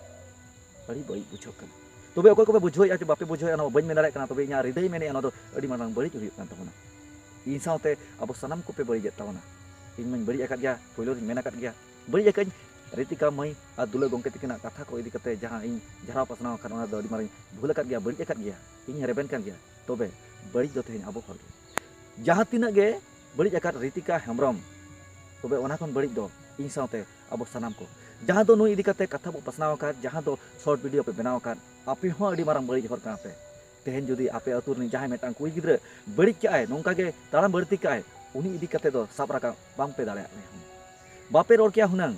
ᱟᱹᱰᱤ ᱵᱟᱹᱲᱤᱡ ᱵᱩᱡᱷᱟᱹᱜ ᱠᱟᱱᱟ᱾ ᱛᱚᱵᱮ ᱚᱠᱚᱭ ᱠᱚᱯᱮ ᱵᱩᱡᱷᱟᱹᱣᱮᱫᱼᱟ ᱪᱮ ᱵᱟᱯᱮ ᱵᱩᱡᱷᱟᱹᱣᱮᱫᱼᱟ, ᱚᱱᱟ ᱵᱟᱹᱧ ᱢᱮᱱ ᱫᱟᱲᱮᱭᱟᱜ ᱠᱟᱱᱟ᱾ ᱛᱚᱵᱮ ᱤᱧᱟᱹᱜ ᱦᱨᱤᱫᱟᱹᱭ ᱢᱮᱱᱮᱫᱼᱟ, ᱱᱚᱣᱟ ᱫᱚ ᱟᱹᱰᱤ ᱢᱟᱨᱟᱝ ᱵᱟᱹᱲᱤᱡ ᱦᱩᱭᱩᱜ ᱠᱟᱱ ᱛᱟᱵᱚᱱᱟ᱾ ᱤᱧ ᱥᱟᱶᱛᱮ ᱟᱵᱚ ᱥᱟᱱᱟᱢ ᱠᱚᱯᱮ ᱵᱟᱹᱲᱤᱡᱮᱫ ᱛᱟᱵᱚᱱᱟ᱾ ᱤᱧ ᱢᱟᱧ ᱵᱟᱹᱲᱤᱡ ᱟᱠᱟᱫ ᱜᱮᱭᱟ, ᱯᱳᱭᱞᱳ ᱨᱤᱧ ᱢᱮᱱ ᱟᱠᱟᱫ ᱜᱮᱭᱟ, ᱵᱟᱹᱲᱤᱡ ᱟᱠᱟᱫ ᱟᱹᱧ᱾ ᱨᱤᱛᱤᱠᱟ ᱢᱟᱹᱭ ᱟᱨ ᱫᱩᱞᱟᱹ ᱜᱚᱢᱠᱮ ᱛᱤᱠᱤᱱᱟᱜ ᱠᱟᱛᱷᱟ ᱠᱚ ᱤᱫᱤ ᱠᱟᱛᱮ ᱡᱟᱦᱟᱸ ᱤᱧ ᱡᱷᱟᱨᱟᱣ ᱯᱟᱥᱱᱟᱣ ᱟᱠᱟᱫ, ᱚᱱᱟ ᱫᱚ ᱟᱹᱰᱤ ᱢᱟᱨᱟᱝ ᱵᱷᱩᱞ ᱟᱠᱟᱫ ᱜᱮᱭᱟ, ᱵᱟᱹᱲᱤᱡ ᱟᱠᱟᱫ ᱜᱮᱭᱟ, ᱤᱧ ᱨᱮᱵᱮᱱ ᱠᱟᱱ ᱜᱮᱭᱟ᱾ ᱛᱚᱵᱮ ᱵᱟᱹᱲᱤᱡ ᱫᱚ ᱛᱮᱦᱮᱧ ᱟᱵᱚ ᱦᱚᱲ ᱜᱮ᱾ ᱡᱟᱦᱟᱸ ᱛᱤᱱᱟᱹᱜ ᱜᱮ ᱵᱟᱹᱲᱤᱡ ᱟᱠᱟᱫ ᱨᱤᱛᱤᱠᱟ ᱦᱮᱢᱵᱨᱚᱢ, ᱛᱚᱵᱮ ᱚᱱᱟ ᱠᱷᱚᱱ ᱵᱟᱹᱲᱤᱡ ᱫᱚ ᱤᱧ ᱥᱟᱶᱛᱮ ᱟᱵᱚ ᱥᱟᱱᱟᱢ ᱠᱚ, ᱡᱟᱦᱟᱸ ᱫᱚ ᱱᱩᱭ ᱤᱫᱤ ᱠᱟᱛᱮ ᱠᱟᱛᱷᱟ ᱵᱚ ᱯᱟᱥᱱᱟᱣ ᱟᱠᱟᱫ, ᱡᱟᱦᱟᱸ ᱫᱚ ᱥᱚᱨᱴ ᱵᱷᱤᱰᱤᱭᱳ ᱯᱮ ᱵᱮᱱᱟᱣ ᱟᱠᱟᱫ, ᱟᱯᱮ ᱦᱚᱸ ᱟᱹᱰᱤ ᱢᱟᱨᱟᱝ ᱵᱟᱹᱲᱤᱡ ᱦᱚᱲ ᱠᱟᱱᱟ ᱯᱮ᱾ ᱛᱮᱦᱮᱧ ᱡᱩᱫᱤ ᱟᱯᱮ ᱟᱹᱛᱩ ᱨᱤᱱᱤᱡ ᱡᱟᱦᱟᱸᱭ ᱢᱤᱫᱴᱟᱝ ᱠᱩᱲᱤ ᱜᱤᱫᱽᱨᱟᱹ ᱵᱟᱹᱲᱤᱡ ᱠᱟᱜᱼᱟᱭ, ᱱᱚᱝᱠᱟ ᱜᱮ ᱛᱟᱲᱟᱢ ᱵᱟᱹᱲᱛᱤ ᱠᱟᱜᱼᱟᱭ, ᱩᱱᱤ ᱤᱫᱤ ᱠᱟᱛᱮ ᱫᱚ ᱥᱟᱵ ᱨᱟᱠᱟᱵ ᱵᱟᱝ ᱯᱮ ᱫᱟᱲᱮᱭᱟᱜ ᱠᱟᱱᱟ᱾ ᱵᱟᱯᱮ ᱨᱚᱲ ᱠᱮᱭᱟ ᱦᱩᱱᱟᱹᱝ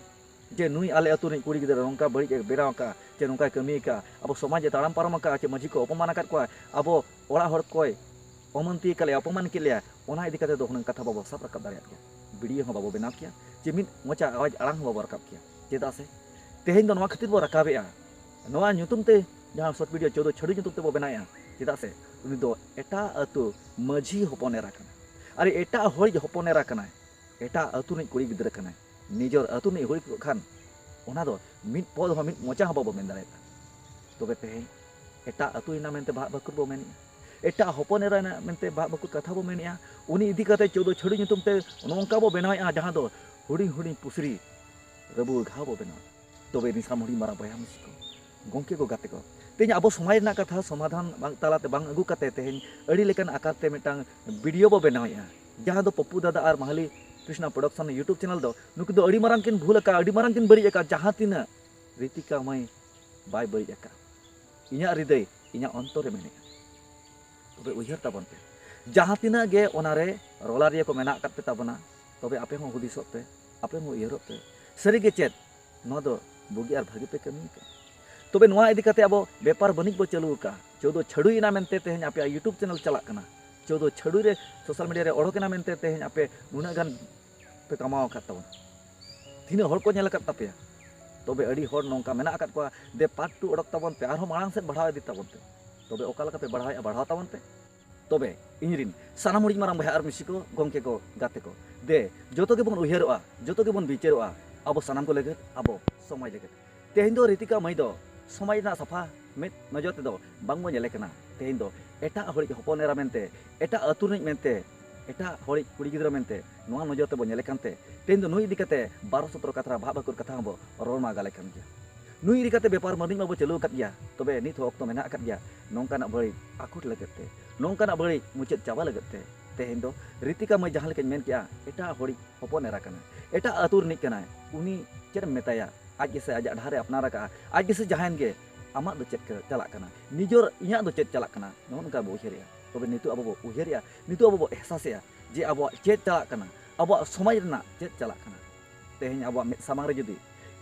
ᱡᱮ ᱱᱩᱭ ᱟᱞᱮ ᱟᱹᱛᱩ ᱨᱤᱱᱤᱡ ᱠᱩᱲᱤ ᱜᱤᱫᱽᱨᱟᱹ ᱱᱚᱝᱠᱟ ᱵᱟᱹᱲᱤᱡ ᱮ ᱵᱮᱱᱟᱣ ᱟᱠᱟᱫ, ᱪᱮ ᱱᱚᱝᱠᱟᱭ ᱠᱟᱹᱢᱤ ᱟᱠᱟᱫ, ᱟᱵᱚ ᱥᱚᱢᱟᱡᱽ ᱮ ᱛᱟᱲᱟᱢ ᱯᱟᱨᱚᱢ ᱟᱠᱟᱫ, ᱪᱮ ᱢᱟᱹᱡᱷᱤ ᱠᱚ ᱚᱯᱚᱢᱟᱱ ᱟᱠᱟᱫ ᱠᱚᱣᱟ, ᱟᱵᱚ ᱚᱲᱟᱜ ᱦᱚᱲ ᱠᱚᱭ ᱚᱢᱟᱱᱛᱤ ᱟᱠᱟᱫ ᱞᱮᱭᱟ, ᱚᱯᱚᱢᱟᱱ ᱠᱮᱫ ᱞᱮᱭᱟ, ᱚᱱᱟ ᱤᱫᱤ ᱠᱟᱛᱮ ᱫᱚ ᱦᱩᱱᱟᱹᱝ ᱠᱟᱛᱷᱟ ᱵᱟᱵᱚ ᱥᱟᱵ ᱨᱟᱠᱟᱵ ᱫᱟᱲᱮᱭᱟᱜ ᱠᱮᱭᱟ᱾ ᱵᱷᱤᱰᱤᱭᱳ ᱦᱚᱸ ᱵᱟᱵᱚ ᱵᱮᱱᱟᱣ ᱠᱮᱭᱟ, ᱪᱮ ᱢᱤᱫ ᱢᱚᱪᱟ ᱟᱣᱟᱡᱽ ᱟᱲᱟᱝ ᱦᱚᱸ ᱵᱟᱵᱚ ᱨᱟᱠᱟᱵ ᱠᱮᱭᱟ᱾ ᱪᱮᱫᱟᱜ ᱥᱮ ᱛᱮᱦᱮᱧ ᱫᱚ ᱱᱚᱣᱟ ᱠᱷᱟᱹᱛᱤᱨ ᱵᱚ ᱨᱟᱠᱟᱵᱮᱜᱼᱟ, ᱱᱚᱣᱟ ᱧᱩᱛᱩᱢ ᱛᱮ ᱡᱟᱦᱟᱸ ᱥᱚᱨᱴ ᱵᱷᱤᱰᱤᱭᱳ ᱪᱳᱫᱳ ᱪᱷᱟᱹᱰᱩ ᱧᱩᱛᱩᱢ ᱛᱮᱵᱚ ᱵᱮᱱᱟᱣᱮᱜᱼᱟ᱾ ᱪᱮᱫᱟᱜ ᱥᱮ ᱩᱱᱤ ᱫᱚ ᱮᱴᱟᱜ ᱟᱹᱛᱩ ᱢᱟᱹᱡᱷᱤ ᱦᱚᱯᱚᱱ ᱮᱨᱟ ᱠᱟᱱᱟᱭ, ᱟᱨ ᱮᱴᱟᱜ ᱦᱚᱲᱤᱡ ᱦᱚᱯᱚᱱ ᱮᱨᱟ ᱠᱟᱱᱟᱭ, ᱮᱴᱟᱜ ᱟᱹᱛᱩ ᱨᱤᱱᱤᱡ ᱠᱩᱲᱤ ᱜᱤᱫᱽᱨᱟᱹ ᱠᱟᱱᱟᱭ᱾ ᱱᱤᱡᱮᱨ ᱟᱹᱛᱩ ᱨᱤᱱᱤᱡ ᱦᱩᱭ ᱠᱚᱜ ᱠᱷᱟᱱ ᱚᱱᱟ ᱫᱚ ᱢᱤᱫ ᱯᱚᱫ ᱦᱚᱸ, ᱢᱤᱫ ᱢᱚᱪᱟ ᱦᱚᱸ ᱵᱟᱵᱚ ᱢᱮᱱ ᱫᱟᱲᱮᱭᱟᱜᱼᱟ᱾ ᱛᱚᱵᱮ ᱛᱮᱦᱮᱧ ᱮᱴᱟᱜ ᱟᱹᱛᱩᱭᱮᱱᱟ ᱢᱮᱱᱛᱮ ᱵᱷᱟᱜ ᱵᱷᱟᱹᱠᱩᱨ ᱵᱚ ᱢᱮᱱᱮᱜᱼᱟ, ᱮᱴᱟᱜ ᱦᱚᱯᱚᱱ ᱮᱨᱟᱭᱮᱱᱟ ᱢᱮᱱᱛᱮ ᱵᱷᱟᱜ ᱵᱷᱟᱹᱠᱩᱨ ᱠᱟᱛᱷᱟ ᱵᱚ ᱢᱮᱱᱮᱜᱼᱟ᱾ ᱩᱱᱤ ᱤᱫᱤ ᱠᱟᱛᱮ ᱪᱳᱫᱳ ᱪᱷᱟᱹᱲᱩ ᱧᱩᱛᱩᱢ ᱛᱮ ᱱᱚᱝᱠᱟ ᱵᱚ ᱵᱮᱱᱟᱣᱮᱜᱼᱟ, ᱡᱟᱦᱟᱸ ᱫᱚ ᱦᱩᱰᱤᱧ ᱦᱩᱰᱤᱧ ᱯᱩᱥᱨᱤ ᱨᱟᱹᱵᱩᱲ ᱜᱷᱟᱣ ᱵᱚ ᱵᱮᱱᱟᱣᱟ᱾ ᱛᱚᱵᱮ ᱱᱤᱥᱟᱢ ᱦᱩᱰᱤᱧ ᱢᱟᱨᱟᱝ ᱵᱚᱭᱦᱟ ᱢᱤᱥᱤ ᱠᱚ, ᱜᱚᱢᱠᱮ ᱠᱚ, ᱜᱟᱛᱮ ᱠᱚ, ᱛᱮᱦᱮᱧ ᱟᱵᱚ ᱥᱚᱢᱟᱡᱽ ᱨᱮᱱᱟᱜ ᱠᱟᱛᱷᱟ ᱥᱚᱢᱟᱫᱷᱟᱱ ᱵᱟᱝ, ᱛᱟᱞᱟᱛᱮ ᱵᱟᱝ ᱟᱹᱜᱩ ᱠᱟᱛᱮ ᱛᱮᱦᱮᱧ ᱟᱹᱰᱤ ᱞᱮᱠᱟᱱ ᱟᱠᱟᱨ ᱛᱮ ᱢᱤᱫᱴᱟᱝ ᱵᱷᱤᱰᱤᱭᱳ ᱵᱚ ᱵᱮᱱᱟᱣᱮᱜᱼᱟ, ᱡᱟᱦᱟᱸ ᱫᱚ ᱯᱚᱯᱩ ᱫᱟᱫᱟ ᱟᱨ ᱢᱟᱦᱟᱞᱤ ᱠᱨᱤᱥᱱᱟ ᱯᱨᱚᱰᱟᱠᱥᱚᱱ YouTube ᱪᱮᱱᱮᱞ ᱫᱚ ᱱᱩᱠᱤᱱ ᱫᱚ ᱟᱹᱰᱤ ᱢᱟᱨᱟᱝ ᱠᱤᱱ ᱵᱷᱩᱞ ᱟᱠᱟᱫᱼᱟ, ᱟᱹᱰᱤ ᱢᱟᱨᱟᱝ ᱠᱤᱱ ᱵᱟᱹᱲᱤᱡ ᱟᱠᱟᱫᱼᱟ᱾ ᱡᱟᱦᱟᱸ ᱛᱤᱱᱟᱹᱜ ᱨᱤᱛᱤᱠᱟ ᱢᱟᱹᱭ ᱵᱟᱭ ᱵᱟᱹᱲᱤᱡ ᱟᱠᱟᱫᱼᱟ, ᱤᱧᱟᱹᱜ ᱦᱨᱤᱫᱟᱹᱭ, ᱤᱧᱟᱹᱜ ᱚᱱᱛᱚᱨ ᱨᱮ ᱢᱮᱱᱟᱜᱼᱟ᱾ ᱛᱚᱵᱮ ᱩᱭᱦᱟᱹᱨ ᱛᱟᱵᱚᱱ ᱯᱮ, ᱡᱟᱦᱟᱸ ᱛᱤᱱᱟᱹᱜ ᱜᱮ ᱚᱱᱟᱨᱮ ᱨᱚᱞᱟᱨᱤᱭᱟᱹ ᱠᱚ ᱢᱮᱱᱟᱜ ᱟᱠᱟᱫ ᱯᱮ ᱛᱟᱵᱚᱱᱟ, ᱛᱚᱵᱮ ᱟᱯᱮ ᱦᱚᱸ ᱦᱩᱫᱤᱥᱚᱜ ᱯᱮ, ᱟᱯᱮ ᱦᱚᱸ ᱩᱭᱦᱟᱹᱨᱚᱜ ᱯᱮ᱾ ᱥᱟᱹᱨᱤᱜᱮ ᱪᱮᱫ ᱱᱚᱣᱟ ᱫᱚ ᱵᱩᱜᱤ ᱟᱨ ᱵᱷᱟᱹᱜᱤ ᱯᱮ ᱠᱟᱹᱢᱤ ᱟᱠᱟᱫ? ᱛᱚᱵᱮ ᱱᱚᱣᱟ ᱤᱫᱤ ᱠᱟᱛᱮ ᱟᱵᱚ ᱵᱮᱯᱟᱨ ᱵᱟᱹᱱᱤᱡ ᱵᱚ ᱪᱟᱹᱞᱩ ᱟᱠᱟᱫᱼᱟ᱾ ᱪᱳᱫᱚ ᱪᱷᱟᱹᱰᱩᱭ ᱮᱱᱟ ᱢᱮᱱᱛᱮ ᱛᱮᱦᱮᱧ ᱟᱯᱮᱭᱟᱜ YouTube channel ᱪᱟᱞᱟᱜ ᱠᱟᱱᱟ᱾ ᱪᱳᱫᱚ ᱪᱷᱟᱹᱰᱩᱭ ᱨᱮ social media ᱨᱮ ᱚᱰᱚᱠ ᱮᱱᱟ ᱢᱮᱱᱛᱮ ᱛᱮᱦᱮᱧ ᱟᱯᱮ ᱱᱩᱱᱟᱹᱜ ᱜᱟᱱ ᱯᱮ ᱠᱟᱢᱟᱣ ᱟᱠᱟᱫ ᱛᱟᱵᱚᱱᱟ᱾ ᱛᱤᱱᱟᱹᱜ ᱦᱚᱲ ᱠᱚ ᱧᱮᱞ ᱟᱠᱟᱫ ᱛᱟᱯᱮᱭᱟ? ᱛᱚᱵᱮ ᱟᱹᱰᱤ ᱦᱚᱲ ᱱᱚᱝᱠᱟ ᱢᱮᱱᱟᱜ ᱟᱠᱟᱫ ᱠᱚᱣᱟ, ᱫᱮ part two ᱚᱰᱚᱠ ᱛᱟᱵᱚᱱ ᱯᱮ, ᱟᱨᱦᱚᱸ ᱢᱟᱲᱟᱝ ᱥᱮᱫ ᱵᱟᱲᱦᱟᱣ ᱤᱫᱤ ᱛᱟᱵᱚᱱ ᱯᱮ᱾ ᱛᱚᱵᱮ ᱚᱠᱟ ᱞᱮᱠᱟ ᱯᱮ ᱵᱟᱲᱦᱟᱣᱮᱫᱼᱟ, ᱵᱟᱲᱦᱟᱣ ᱛᱟᱵᱚᱱ ᱯᱮ᱾ ᱛᱚᱵᱮ ᱤᱧ ᱨᱤᱱ ᱥᱟᱱᱟᱢ ᱦᱩᱰᱤᱧ ᱢᱟᱨᱟᱝ ᱵᱚᱭᱦᱟ ᱟᱨ ᱢᱤᱥᱤ ᱠᱚ, ᱜᱚᱢᱠᱮ ᱠᱚ, ᱜᱟᱛᱮ ᱠᱚ, ᱫᱮ ᱡᱚᱛᱚ ᱜᱮᱵᱚᱱ ᱩᱭᱦᱟᱹᱨᱚᱜᱼᱟ, ᱡᱚᱛᱚ ᱜᱮᱵᱚᱱ ᱵᱤᱪᱟᱹᱨᱚᱜᱼᱟ ᱟᱵᱚ ᱥᱟᱱᱟᱢ ᱠᱚ ᱞᱟᱹᱜᱤᱫ, ᱟᱵᱚ ᱥᱚᱢᱟᱡᱽ ᱞᱟᱹᱜᱤᱫ᱾ ᱛᱮᱦᱮᱧ ᱫᱚ ᱨᱤᱛᱤᱠᱟ ᱢᱟᱹᱭ ᱫᱚ ᱥᱚᱢᱟᱡᱽ ᱨᱮᱱᱟᱜ ᱥᱟᱯᱷᱟ ᱢᱮᱫ ᱱᱚᱡᱚᱨ ᱛᱮᱫᱚ ᱵᱟᱝᱵᱚᱱ ᱧᱮᱞᱮ ᱠᱟᱱᱟ᱾ ᱛᱮᱦᱮᱧ ᱫᱚ ᱮᱴᱟᱜ ᱦᱚᱲᱤᱡ ᱦᱚᱯᱚᱱ ᱮᱨᱟ ᱢᱮᱱᱛᱮ, ᱮᱴᱟᱜ ᱟᱹᱛᱩ ᱨᱤᱱᱤᱡ ᱢᱮᱱᱛᱮ, ᱮᱴᱟᱜ ᱦᱚᱲᱤᱡ ᱠᱩᱲᱤ ᱜᱤᱫᱽᱨᱟᱹ ᱢᱮᱱᱛᱮ ᱱᱚᱣᱟ ᱱᱚᱡᱚᱨ ᱛᱮᱵᱚ ᱧᱮᱞᱮ ᱠᱟᱱᱛᱮ, ᱛᱮᱦᱮᱧ ᱫᱚ ᱱᱩᱭ ᱤᱫᱤ ᱠᱟᱛᱮ ᱵᱟᱨᱚ ᱥᱚᱛᱨᱚ ᱠᱟᱛᱷᱟ, ᱵᱷᱟᱵᱽ ᱵᱷᱟᱹᱠᱩᱨ ᱠᱟᱛᱷᱟ ᱦᱚᱸᱵᱚ ᱨᱚᱲ ᱢᱟ ᱜᱟᱞᱮ ᱠᱟᱱ ᱜᱮᱭᱟ᱾ ᱱᱩᱭ ᱤᱫᱤ ᱠᱟᱛᱮ ᱵᱮᱯᱟᱨ ᱢᱟᱹᱱᱤᱡ ᱢᱟᱵᱚ ᱪᱟᱹᱞᱩ ᱟᱠᱟᱫ ᱜᱮᱭᱟ, ᱛᱚᱵᱮ ᱱᱤᱛ ᱦᱚᱸ ᱚᱠᱛᱚ ᱢᱮᱱᱟᱜ ᱟᱠᱟᱫ ᱜᱮᱭᱟ ᱱᱚᱝᱠᱟᱱᱟᱜ ᱵᱟᱹᱲᱤᱡ ᱟᱠᱚᱴ ᱞᱟᱹᱜᱤᱫ ᱛᱮ, ᱱᱚᱝᱠᱟᱱᱟᱜ ᱵᱟᱹᱲᱤᱡ ᱢᱩᱪᱟᱹᱫ ᱪᱟᱵᱟ ᱞᱟᱹᱜᱤᱫ ᱛᱮ᱾ ᱛᱮᱦᱮᱧ ᱫᱚ ᱨᱤᱛᱤᱠᱟ ᱢᱟᱹᱭ ᱡᱟᱦᱟᱸ ᱞᱮᱠᱟᱧ ᱢᱮᱱ ᱠᱮᱜᱼᱟ, ᱮᱴᱟᱜ ᱦᱚᱲᱤᱡ ᱦᱚᱯᱚᱱ ᱮᱨᱟ ᱠᱟᱱᱟᱭ, ᱮᱴᱟᱜ ᱟᱹᱛᱩ ᱨᱤᱱᱤᱡ ᱠᱟᱱᱟᱭ, ᱩᱱᱤ ᱪᱮᱫ ᱮᱢ ᱢᱮᱛᱟᱭᱟ? ᱟᱡ ᱜᱮᱥᱮ ᱟᱡᱟᱜ ᱰᱟᱦᱟᱨ ᱮ ᱟᱯᱱᱟᱨ ᱟᱠᱟᱫᱼᱟ, ᱟᱡ ᱜᱮᱥᱮ ᱡᱟᱦᱟᱸᱭᱮᱱ ᱜᱮ, ᱟᱢᱟᱜ ᱫᱚ ᱪᱮᱫ ᱠᱚ ᱪᱟᱞᱟᱜ ᱠᱟᱱᱟ, ᱱᱤᱡᱚᱨ ᱤᱧᱟᱹᱜ ᱫᱚ ᱪᱮᱫ ᱪᱟᱞᱟᱜ ᱠᱟᱱᱟ, ᱱᱚᱜᱼᱚ ᱱᱚᱝᱠᱟ ᱵᱚ ᱩᱭᱦᱟᱹᱨᱮᱜᱼᱟ᱾ ᱛᱚᱵᱮ ᱱᱤᱛᱚᱜ ᱟᱵᱚ ᱵᱚ ᱩᱭᱦᱟᱹᱨᱮᱜᱼᱟ, ᱱᱤᱛᱚᱜ ᱟᱵᱚ ᱵᱚ ᱮᱦᱥᱟᱥᱮᱜᱼᱟ ᱡᱮ ᱟᱵᱚᱣᱟᱜ ᱪᱮᱫ ᱪᱟᱞᱟᱜ ᱠᱟᱱᱟ, ᱟᱵᱚᱣᱟᱜ ᱥᱚᱢᱟᱡᱽ ᱨᱮᱱᱟᱜ ᱪᱮᱫ ᱪᱟᱞᱟᱜ ᱠᱟᱱᱟ᱾ ᱛᱮᱦᱮᱧ ᱟᱵᱚᱣᱟᱜ ᱢᱮᱫ ᱥᱟᱢᱟᱝ ᱨᱮ ᱡᱩᱫᱤ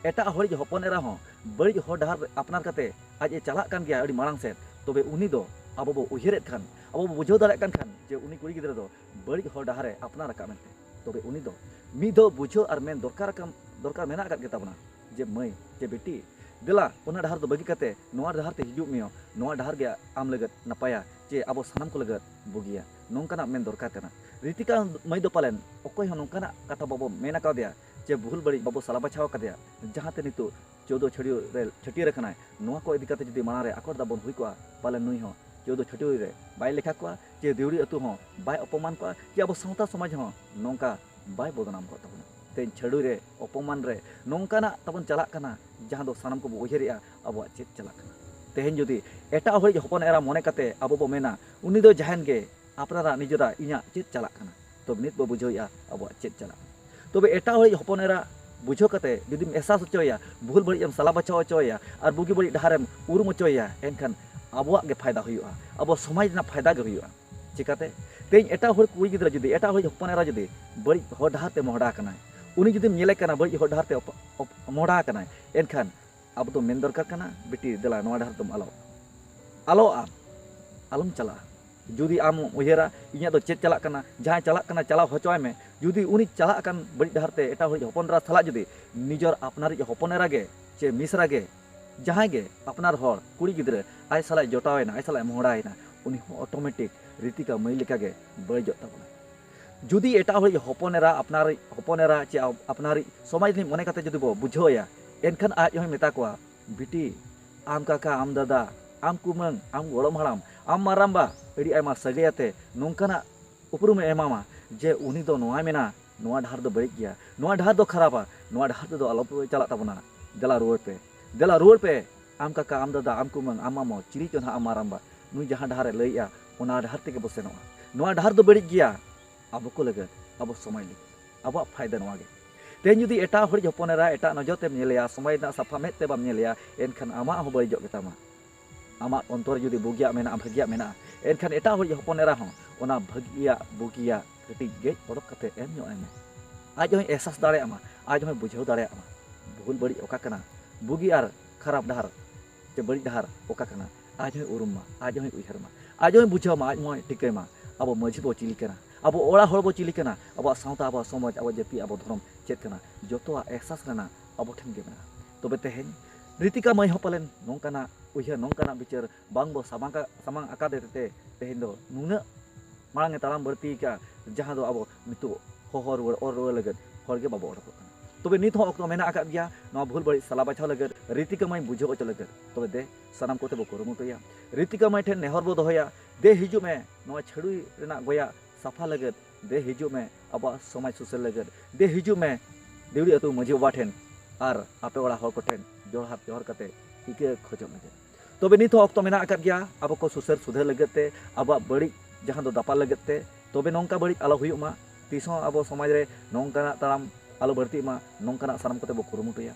ᱮᱴᱟᱜ ᱦᱚᱲᱤᱡ ᱦᱚᱯᱚᱱ ᱮᱨᱟ ᱦᱚᱸ ᱵᱟᱹᱲᱤᱡ ᱦᱚᱨ ᱰᱟᱦᱟᱨ ᱟᱯᱱᱟᱨ ᱠᱟᱛᱮ ᱟᱡ ᱮ ᱪᱟᱞᱟᱜ ᱠᱟᱱ ᱜᱮᱭᱟ ᱟᱹᱰᱤ ᱢᱟᱲᱟᱝ ᱥᱮᱫ, ᱛᱚᱵᱮ ᱩᱱᱤ ᱫᱚ ᱟᱵᱚ ᱵᱚ ᱩᱭᱦᱟᱹᱨᱮᱫ ᱠᱷᱟᱱ, ᱟᱵᱚ ᱵᱚ ᱵᱩᱡᱷᱟᱹᱣ ᱫᱟᱲᱮᱭᱟᱜ ᱠᱟᱱ ᱠᱷᱟᱱ ᱡᱮ ᱩᱱᱤ ᱠᱩᱲᱤ ᱜᱤᱫᱽᱨᱟᱹ ᱫᱚ ᱵᱟᱹᱲᱤᱡ ᱦᱚᱨ ᱰᱟᱦᱟᱨ ᱮ ᱟᱯᱱᱟᱨ ᱟᱠᱟᱫ ᱢᱮᱱᱛᱮ, ᱛᱚᱵᱮ ᱩᱱᱤ ᱫᱚ ᱢᱤᱫ ᱫᱷᱟᱣ ᱵᱩᱡᱷᱟᱹᱣ ᱟᱨ ᱢᱮᱱ ᱫᱚᱨᱠᱟᱨ ᱟᱠᱟᱱ, ᱫᱚᱨᱠᱟᱨ ᱢᱮᱱᱟᱜ ᱟᱠᱟᱫ ᱜᱮ ᱛᱟᱵᱚᱱᱟ ᱡᱮ, ᱢᱟᱹᱭ ᱪᱮ ᱵᱤᱴᱤ, ᱫᱮᱞᱟ ᱚᱱᱟ ᱰᱟᱦᱟᱨ ᱫᱚ ᱵᱟᱹᱜᱤ ᱠᱟᱛᱮ ᱱᱚᱣᱟ ᱰᱟᱦᱟᱨ ᱛᱮ ᱦᱤᱡᱩᱜ ᱢᱮ, ᱱᱚᱣᱟ ᱰᱟᱦᱟᱨ ᱜᱮ ᱟᱢ ᱞᱟᱹᱜᱤᱫ ᱱᱟᱯᱟᱭᱟ, ᱪᱮ ᱟᱵᱚ ᱥᱟᱱᱟᱢ ᱠᱚ ᱞᱟᱹᱜᱤᱫ ᱵᱩᱜᱤᱭᱟ, ᱱᱚᱝᱠᱟᱱᱟᱜ ᱢᱮᱱ ᱫᱚᱨᱠᱟᱨ ᱠᱟᱱᱟ᱾ ᱨᱤᱛᱤᱠᱟ ᱢᱟᱹᱭ ᱫᱚ ᱯᱟᱞᱮᱱ ᱚᱠᱚᱭ ᱦᱚᱸ ᱱᱚᱝᱠᱟᱱᱟᱜ ᱠᱟᱛᱷᱟ ᱵᱟᱵᱚ ᱢᱮᱱ ᱟᱠᱟᱫᱮᱭᱟ ᱡᱮ ᱵᱷᱩᱞ ᱵᱟᱹᱲᱤᱡ ᱵᱟᱵᱚ ᱥᱟᱞᱟ ᱵᱟᱪᱷᱟᱣ ᱟᱠᱟᱫᱮᱭᱟ, ᱡᱟᱦᱟᱸᱛᱮ ᱱᱤᱛᱚᱜ ᱪᱳᱫᱚ ᱪᱷᱟᱹᱲᱭᱟᱹᱣ ᱨᱮ ᱪᱷᱟᱹᱴᱭᱟᱹᱨ ᱟᱠᱟᱱᱟᱭ᱾ ᱱᱚᱣᱟ ᱠᱚ ᱤᱫᱤ ᱠᱟᱛᱮ ᱡᱩᱫᱤ ᱢᱟᱲᱟᱝ ᱨᱮ ᱟᱠᱚᱴ ᱫᱟᱵᱚᱱ ᱦᱩᱭ ᱠᱚᱜᱼᱟ, ᱯᱟᱞᱮ ᱱᱩᱭ ᱦᱚᱸ ᱪᱳᱫᱚ ᱪᱷᱟᱹᱲᱭᱟᱹᱣ ᱨᱮ ᱵᱟᱭ ᱞᱮᱠᱷᱟ ᱠᱚᱜᱼᱟ, ᱪᱮ ᱫᱤᱣᱲᱤ ᱟᱹᱛᱩ ᱦᱚᱸ ᱵᱟᱭ ᱚᱯᱚᱢᱟᱱ ᱠᱚᱜᱼᱟ, ᱪᱮ ᱟᱵᱚ ᱥᱟᱶᱛᱟ ᱥᱚᱢᱟᱡᱽ ᱦᱚᱸ ᱱᱚᱝᱠᱟ ᱵᱟᱭ ᱵᱚᱫᱱᱟᱢ ᱠᱚᱜ ᱛᱟᱵᱚᱱᱟ᱾ ᱛᱮᱦᱮᱧ ᱪᱷᱟᱹᱲᱭᱟᱹᱣ ᱨᱮ, ᱚᱯᱚᱢᱟᱱ ᱨᱮ ᱱᱚᱝᱠᱟᱱᱟᱜ ᱛᱟᱵᱚᱱ ᱪᱟᱞᱟᱜ ᱠᱟᱱᱟ, ᱡᱟᱦᱟᱸ ᱫᱚ ᱥᱟᱱᱟᱢ ᱠᱚᱵᱚ ᱩᱭᱦᱟᱹᱨᱮᱜᱼᱟ ᱟᱵᱚᱣᱟᱜ ᱪᱮᱫ ᱪᱟᱞᱟᱜ ᱠᱟᱱᱟ᱾ ᱛᱮᱦᱮᱧ ᱡᱩᱫᱤ ᱮᱴᱟᱜ ᱦᱚᱲᱤᱡ ᱦᱚᱯᱚᱱ ᱮᱨᱟ ᱢᱚᱱᱮ ᱠᱟᱛᱮ ᱟᱵᱚ ᱵᱚ ᱢᱮᱱᱟ, ᱩᱱᱤ ᱫᱚ ᱡᱟᱦᱟᱸᱭᱮᱱ ᱜᱮ, ᱟᱯᱱᱟᱨᱟᱜ ᱱᱤᱡᱮᱨᱟᱜ ᱤᱧᱟᱹᱜ ᱪᱮᱫ ᱪᱟᱞᱟᱜ ᱠᱟᱱᱟ, ᱛᱚᱵᱮ ᱱᱤᱛ ᱵᱚ ᱵᱩᱡᱷᱟᱹᱣᱮᱫᱼᱟ ᱟᱵᱚᱣᱟᱜ ᱪᱮᱫ ᱪᱟᱞᱟᱜ ᱠᱟᱱᱟ᱾ ᱛᱚᱵᱮ ᱮᱴᱟᱜ ᱦᱚᱲᱤᱡ ᱦᱚᱯᱚᱱ ᱮᱨᱟ ᱵᱩᱡᱷᱟᱹᱣ ᱠᱟᱛᱮ ᱡᱩᱫᱤᱢ ᱮᱦᱥᱟᱥ ᱦᱚᱪᱚᱭᱮᱭᱟ, ᱵᱷᱩᱞ ᱵᱟᱹᱲᱤᱡ ᱮᱢ ᱥᱟᱞᱟ ᱵᱟᱪᱷᱟᱣ ᱦᱚᱪᱚᱭᱮᱭᱟ ᱟᱨ ᱵᱩᱜᱤ ᱵᱟᱹᱲᱤᱡ ᱰᱟᱦᱟᱨᱮᱢ ᱩᱨᱩᱢ ᱦᱚᱪᱚᱭᱮᱭᱟ, ᱮᱱᱠᱷᱟᱱ ᱟᱵᱚᱣᱟᱜ ᱜᱮ ᱯᱷᱟᱭᱫᱟ ᱦᱩᱭᱩᱜᱼᱟ, ᱟᱵᱚ ᱥᱚᱢᱟᱡᱽ ᱨᱮᱱᱟᱜ ᱯᱷᱟᱭᱫᱟ ᱜᱮ ᱦᱩᱭᱩᱜᱼᱟ᱾ ᱪᱤᱠᱟᱹᱛᱮ? ᱛᱮᱦᱮᱧ ᱮᱴᱟᱜ ᱦᱚᱲ ᱠᱩᱲᱤ ᱜᱤᱫᱽᱨᱟᱹ ᱡᱩᱫᱤ, ᱮᱴᱟᱜ ᱦᱚᱲᱤᱡ ᱦᱚᱯᱚᱱ ᱮᱨᱟ ᱡᱩᱫᱤ ᱵᱟᱹᱲᱤᱡ ᱦᱚᱨ ᱰᱟᱦᱟᱨ ᱛᱮ ᱢᱚᱦᱰᱟ ᱟᱠᱟᱱᱟᱭ, ᱩᱱᱤ ᱡᱩᱫᱤᱢ ᱧᱮᱞᱮ ᱠᱟᱱᱟ ᱵᱟᱹᱲᱤᱡ ᱦᱚᱨ ᱰᱟᱦᱟᱨ ᱛᱮ ᱚᱯ- ᱚᱯ- ᱢᱚᱦᱰᱟ ᱟᱠᱟᱱᱟᱭ, ᱮᱱᱠᱷᱟᱱ ᱟᱵᱚ ᱫᱚ ᱢᱮᱱ ᱫᱚᱨᱠᱟᱨ ᱠᱟᱱᱟ, ᱵᱤᱴᱤ ᱫᱮᱞᱟ ᱱᱚᱣᱟ ᱰᱟᱦᱟᱨ ᱫᱚᱢ ᱟᱞᱚ, ᱟᱞᱚ ᱟᱢ, ᱟᱞᱚᱢ ᱪᱟᱞᱟᱜᱼᱟ᱾ ᱡᱩᱫᱤ ᱟᱢ ᱩᱭᱦᱟᱹᱨᱟ ᱤᱧᱟᱹᱜ ᱫᱚ ᱪᱮᱫ ᱪᱟᱞᱟᱜ ᱠᱟᱱᱟ, ᱡᱟᱦᱟᱸᱭ ᱪᱟᱞᱟᱜ ᱠᱟᱱᱟ ᱪᱟᱞᱟᱣ ᱦᱚᱪᱚᱣᱟᱭ ᱢᱮ᱾ ᱡᱩᱫᱤ ᱩᱱᱤ ᱪᱟᱞᱟᱜ ᱠᱟᱱ ᱵᱟᱹᱲᱤᱡ ᱰᱟᱦᱟᱨ ᱛᱮ ᱮᱴᱟᱜ ᱦᱚᱲᱤᱡ ᱦᱚᱯᱚᱱ ᱮᱨᱟ ᱥᱟᱞᱟᱜ ᱡᱩᱫᱤ ᱱᱤᱡᱚᱨ ᱟᱯᱱᱟᱨᱤᱡ ᱦᱚᱯᱚᱱ ᱮᱨᱟ ᱜᱮ ᱪᱮ ᱢᱤᱥᱨᱟ ᱜᱮ ᱡᱟᱦᱟᱸᱭ ᱜᱮ ᱟᱯᱱᱟᱨ ᱦᱚᱲ ᱠᱩᱲᱤ ᱜᱤᱫᱽᱨᱟᱹ ᱟᱡ ᱥᱟᱞᱟᱜ ᱡᱚᱴᱟᱣ ᱮᱱᱟ, ᱟᱡ ᱥᱟᱞᱟᱜ ᱢᱚᱦᱰᱟ ᱮᱱᱟ, ᱩᱱᱤ ᱦᱚᱸ ᱚᱴᱳᱢᱮᱴᱤᱠ ᱨᱤᱛᱤᱠᱟ ᱢᱟᱹᱭ ᱞᱮᱠᱟᱜᱮ ᱵᱟᱹᱲᱤᱡᱚᱜ ᱛᱟᱵᱚᱱᱟ᱾ ᱡᱩᱫᱤ ᱮᱴᱟᱜ ᱦᱚᱲᱤᱡ ᱦᱚᱯᱚᱱ ᱮᱨᱟ ᱟᱯᱱᱟᱨ ᱦᱚᱯᱚᱱ ᱮᱨᱟ ᱪᱮ ᱟᱯᱱᱟᱨᱤᱡ ᱥᱚᱢᱟᱡᱽ ᱨᱤᱱᱤᱡ ᱢᱚᱱᱮ ᱠᱟᱛᱮ ᱡᱩᱫᱤ ᱵᱚ ᱵᱩᱡᱷᱟᱹᱣ ᱮᱭᱟ, ᱮᱱᱠᱷᱟᱱ ᱟᱡ ᱦᱚᱸᱭ ᱢᱮᱛᱟ ᱠᱚᱣᱟ, ᱵᱤᱴᱤ, ᱟᱢ ᱠᱟᱠᱟ, ᱟᱢ ᱫᱟᱫᱟ, ᱟᱢ ᱠᱩᱢᱟᱹᱝ, ᱟᱢ ᱜᱚᱲᱚᱢ ᱦᱟᱲᱟᱢ, ᱟᱢ ᱢᱟᱨᱟᱢᱵᱟ, ᱟᱹᱰᱤ ᱟᱭᱢᱟ ᱥᱟᱹᱜᱟᱹᱭ ᱟᱛᱮ ᱱᱚᱝᱠᱟᱱᱟᱜ ᱩᱯᱨᱩᱢᱮ ᱮᱢᱟᱢᱟ ᱡᱮ ᱩᱱᱤ ᱫᱚ ᱱᱚᱣᱟᱭ ᱢᱮᱱᱟ, ᱱᱚᱣᱟ ᱰᱟᱦᱟᱨ ᱫᱚ ᱵᱟᱹᱲᱤᱡ ᱜᱮᱭᱟ, ᱱᱚᱣᱟ ᱰᱟᱦᱟᱨ ᱫᱚ ᱠᱷᱟᱨᱟᱯᱟ, ᱱᱚᱣᱟ ᱰᱟᱦᱟᱨ ᱛᱮᱫᱚ ᱟᱞᱚᱯᱮ ᱪᱟᱞᱟᱜ ᱛᱟᱵᱚᱱᱟ, ᱫᱮᱞᱟ ᱨᱩᱣᱟᱹᱲ ᱯᱮ, ᱫᱮᱞᱟ ᱨᱩᱣᱟᱹᱲ ᱯᱮ, ᱟᱢ ᱠᱟᱠᱟ, ᱟᱢ ᱫᱟᱫᱟ, ᱟᱢ ᱠᱩᱢᱟᱹᱝ, ᱟᱢ ᱢᱟᱢᱚ, ᱪᱤᱞᱤ ᱪᱚ ᱱᱟᱦᱟᱜ ᱟᱢ ᱢᱟᱨᱟᱢᱵᱟ, ᱱᱩᱭ ᱡᱟᱦᱟᱸ ᱰᱟᱦᱟᱨᱮ ᱞᱟᱹᱭᱮᱜᱼᱟ, ᱚᱱᱟ ᱰᱟᱦᱟᱨ ᱛᱮᱜᱮ ᱵᱚ ᱥᱮᱱᱚᱜᱼᱟ᱾ ᱱᱚᱣᱟ ᱰᱟᱦᱟᱨ ᱫᱚ ᱵᱟᱹᱲᱤᱡ ᱜᱮᱭᱟ, ᱟᱵᱚ ᱠᱚ ᱞᱟᱹᱜᱤᱫ, ᱟᱵᱚᱣᱟᱜ ᱯᱷᱟᱭᱫᱟ ᱱᱚᱣᱟ ᱜᱮ᱾ ᱛᱮᱦᱮᱧ ᱡᱩᱫᱤ ᱮᱴᱟᱜ ᱦᱚᱲᱤᱡ ᱦᱚᱯᱚᱱ ᱮᱨᱟ ᱮᱴᱟᱜ ᱱᱚᱡᱚᱨ ᱛᱮᱢ ᱧᱮᱞᱮᱭᱟ, ᱥᱚᱢᱟᱡᱽ ᱨᱮᱱᱟᱜ ᱥᱟᱯᱷᱟ ᱢᱮᱫ ᱛᱮ ᱵᱟᱢ ᱧᱮᱞᱮᱭᱟ, ᱮᱱᱠᱷᱟᱱ ᱟᱢᱟᱜ ᱦᱚᱸ ᱵᱟᱹᱲᱤᱡᱚᱜ ᱜᱮᱛᱟᱢᱟ᱾ ᱟᱢᱟᱜ ᱚᱱᱛᱚᱨ ᱡᱩᱫᱤ ᱵᱩᱜᱤᱭᱟᱜ ᱢᱮᱱᱟᱜᱼᱟ, ᱵᱷᱟᱹᱜᱤᱭᱟᱜ ᱢᱮᱱᱟᱜᱼᱟ, ᱮᱱᱠᱷᱟᱱ ᱮᱴᱟᱜ ᱦᱚᱲᱤᱡ ᱦᱚᱯᱚᱱ ᱮᱨᱟ ᱦᱚᱸ ᱚᱱᱟ ᱵᱷᱟᱹᱜᱤᱭᱟᱜ ᱵᱩᱜᱤᱭᱟᱜ ᱠᱟᱹᱴᱤᱡ ᱜᱮᱡ ᱚᱰᱚᱠ ᱠᱟᱛᱮ ᱮᱢ ᱧᱚᱜ ᱟᱭ ᱢᱮ᱾ ᱟᱡ ᱦᱚᱸᱭ ᱮᱦᱥᱟᱥ ᱫᱟᱲᱮᱭᱟᱜ ᱢᱟ, ᱟᱡ ᱦᱚᱸᱭ ᱵᱩᱡᱷᱟᱹᱣ ᱫᱟᱲᱮᱭᱟᱜ ᱢᱟ ᱵᱷᱩᱞ ᱵᱟᱹᱲᱤᱡ ᱚᱠᱟ ᱠᱟᱱᱟ, ᱵᱩᱜᱤ ᱟᱨ ᱠᱷᱟᱨᱟᱯ ᱰᱟᱦᱟᱨ ᱪᱮ ᱵᱟᱹᱲᱤᱡ ᱰᱟᱦᱟᱨ ᱚᱠᱟ ᱠᱟᱱᱟ, ᱟᱡ ᱦᱚᱸᱭ ᱩᱨᱩᱢ ᱢᱟ, ᱟᱡ ᱦᱚᱸᱭ ᱩᱭᱦᱟᱹᱨ ᱢᱟ, ᱟᱡ ᱦᱚᱸᱭ ᱵᱩᱡᱷᱟᱹᱣ ᱢᱟ, ᱟᱡ ᱦᱚᱸᱭ ᱴᱷᱤᱠᱟᱹᱭ ᱢᱟ᱾ ᱟᱵᱚ ᱢᱟᱹᱡᱷᱤ ᱵᱚ ᱪᱤᱞᱤ ᱠᱟᱱᱟ, ᱟᱵᱚ ᱚᱲᱟᱜ ᱦᱚᱲ ᱵᱚ ᱪᱤᱞᱤ ᱠᱟᱱᱟ, ᱟᱵᱚᱣᱟᱜ ᱥᱟᱶᱛᱟ, ᱟᱵᱚᱣᱟᱜ ᱥᱚᱢᱟᱡᱽ, ᱟᱵᱚᱣᱟᱜ ᱡᱟᱹᱛᱤ, ᱟᱵᱚ ᱫᱷᱚᱨᱚᱢ ᱪᱮᱫ ᱠᱟᱱᱟ, ᱡᱚᱛᱚᱣᱟᱜ ᱮᱦᱥᱟᱥ ᱨᱮᱱᱟᱜ ᱟᱵᱚ ᱴᱷᱮᱱ ᱜᱮ ᱢᱮᱱᱟᱜᱼᱟ᱾ ᱛᱚᱵᱮ ᱛᱮᱦᱮᱧ ᱨᱤᱛᱤᱠᱟ ᱢᱟᱹᱭ ᱦᱚᱸ ᱯᱟᱞᱮᱱ ᱱᱚᱝᱠᱟᱱᱟᱜ ᱩᱭᱦᱟᱹᱨ, ᱱᱚᱝᱠᱟᱱᱟᱜ ᱵᱤᱪᱟᱹᱨ ᱵᱟᱝ ᱵᱚ ᱥᱟᱢᱟᱝ ᱠᱟ-, ᱥᱟᱢᱟᱝ ᱟᱠᱟᱫᱮ ᱛᱮ ᱛᱮᱦᱮᱧ ᱫᱚ ᱱᱩᱱᱟᱹᱜ ᱢᱟᱲᱟᱝ ᱮ ᱛᱟᱲᱟᱢ ᱵᱟᱹᱲᱛᱤ ᱟᱠᱟᱫᱼᱟ, ᱡᱟᱦᱟᱸ ᱫᱚ ᱟᱵᱚ ᱱᱤᱛᱚᱜ ᱦᱚᱦᱚ ᱨᱩᱣᱟᱹᱲ, ᱚᱨ ᱨᱩᱣᱟᱹᱲ ᱞᱟᱹᱜᱤᱫ ᱦᱚᱲ ᱜᱮ ᱵᱟᱵᱚ ᱚᱰᱚᱠᱚᱜ ᱠᱟᱱᱟ᱾ ᱛᱚᱵᱮ ᱱᱤᱛ ᱦᱚᱸ ᱚᱠᱛᱚ ᱢᱮᱱᱟᱜ ᱟᱠᱟᱫ ᱜᱮᱭᱟ ᱱᱚᱣᱟ ᱵᱷᱩᱞ ᱵᱟᱹᱲᱤᱡ ᱥᱟᱞᱟ ᱵᱟᱪᱷᱟᱣ ᱞᱟᱹᱜᱤᱫ, ᱨᱤᱛᱤᱠᱟ ᱢᱟᱹᱭ ᱵᱩᱡᱷᱟᱹᱣ ᱦᱚᱪᱚ ᱞᱟᱹᱜᱤᱫ᱾ ᱛᱚᱵᱮ ᱫᱮ, ᱥᱟᱱᱟᱢ ᱠᱚᱛᱮ ᱵᱚ ᱠᱩᱨᱩᱢᱩᱴᱩᱭᱟ᱾ ᱨᱤᱛᱤᱠᱟ ᱢᱟᱹᱭ ᱴᱷᱮᱱ ᱱᱮᱦᱚᱨ ᱵᱚ ᱫᱚᱦᱚᱭᱟ, ᱫᱮ ᱦᱤᱡᱩᱜ ᱢᱮ ᱱᱚᱣᱟ ᱪᱷᱟᱹᱲᱩᱭ ᱨᱮᱱᱟᱜ ᱜᱚᱭᱟ ᱥᱟᱯᱷᱟ ᱞᱟᱹᱜᱤᱫ, ᱫᱮ ᱦᱤᱡᱩᱜ ᱢᱮ ᱟᱵᱚᱣᱟᱜ ᱥᱚᱢᱟᱡᱽ ᱥᱩᱥᱟᱹᱨ ᱞᱟᱹᱜᱤᱫ, ᱫᱮ ᱦᱤᱡᱩᱜ ᱢᱮ ᱫᱤᱣᱲᱤ ᱟᱹᱛᱩ ᱢᱟᱹᱡᱷᱤ ᱵᱟᱵᱟ ᱴᱷᱮᱱ ᱟᱨ ᱟᱯᱮ ᱚᱲᱟᱜ ᱦᱚᱲ ᱠᱚᱴᱷᱮᱱ ᱡᱚᱲᱦᱟᱛ ᱡᱚᱦᱟᱨ ᱠᱟᱛᱮ ᱤᱠᱟᱹ ᱠᱷᱚᱡᱚᱜ ᱞᱟᱹᱜᱤᱫ᱾ ᱛᱚᱵᱮ ᱱᱤᱛ ᱦᱚᱸ ᱚᱠᱛᱚ ᱢᱮᱱᱟᱜ ᱟᱠᱟᱫ ᱜᱮᱭᱟ ᱟᱵᱚ ᱠᱚ ᱥᱩᱥᱟᱹᱨ ᱥᱩᱫᱷᱟᱹᱨ ᱞᱟᱹᱜᱤᱫ ᱛᱮ, ᱟᱵᱚᱣᱟᱜ ᱵᱟᱹᱲᱤᱡ ᱡᱟᱦᱟᱸ ᱫᱚ ᱫᱟᱯᱟᱞ ᱞᱟᱹᱜᱤᱫ ᱛᱮ, ᱛᱚᱵᱮ ᱱᱚᱝᱠᱟ ᱵᱟᱹᱲᱤᱡ ᱟᱞᱚ ᱦᱩᱭᱩᱜ ᱢᱟ, ᱛᱤᱥ ᱦᱚᱸ ᱟᱵᱚ ᱥᱚᱢᱟᱡᱽ ᱨᱮ ᱱᱚᱝᱠᱟᱱᱟᱜ ᱛᱟᱲᱟᱢ ᱟᱞᱚ ᱵᱟᱹᱲᱛᱤᱜ ᱢᱟ, ᱱᱚᱝᱠᱟᱱᱟᱜ ᱥᱟᱱᱟᱢ ᱠᱚᱛᱮ ᱵᱚ ᱠᱩᱨᱩᱢᱩᱴᱩᱭᱟ᱾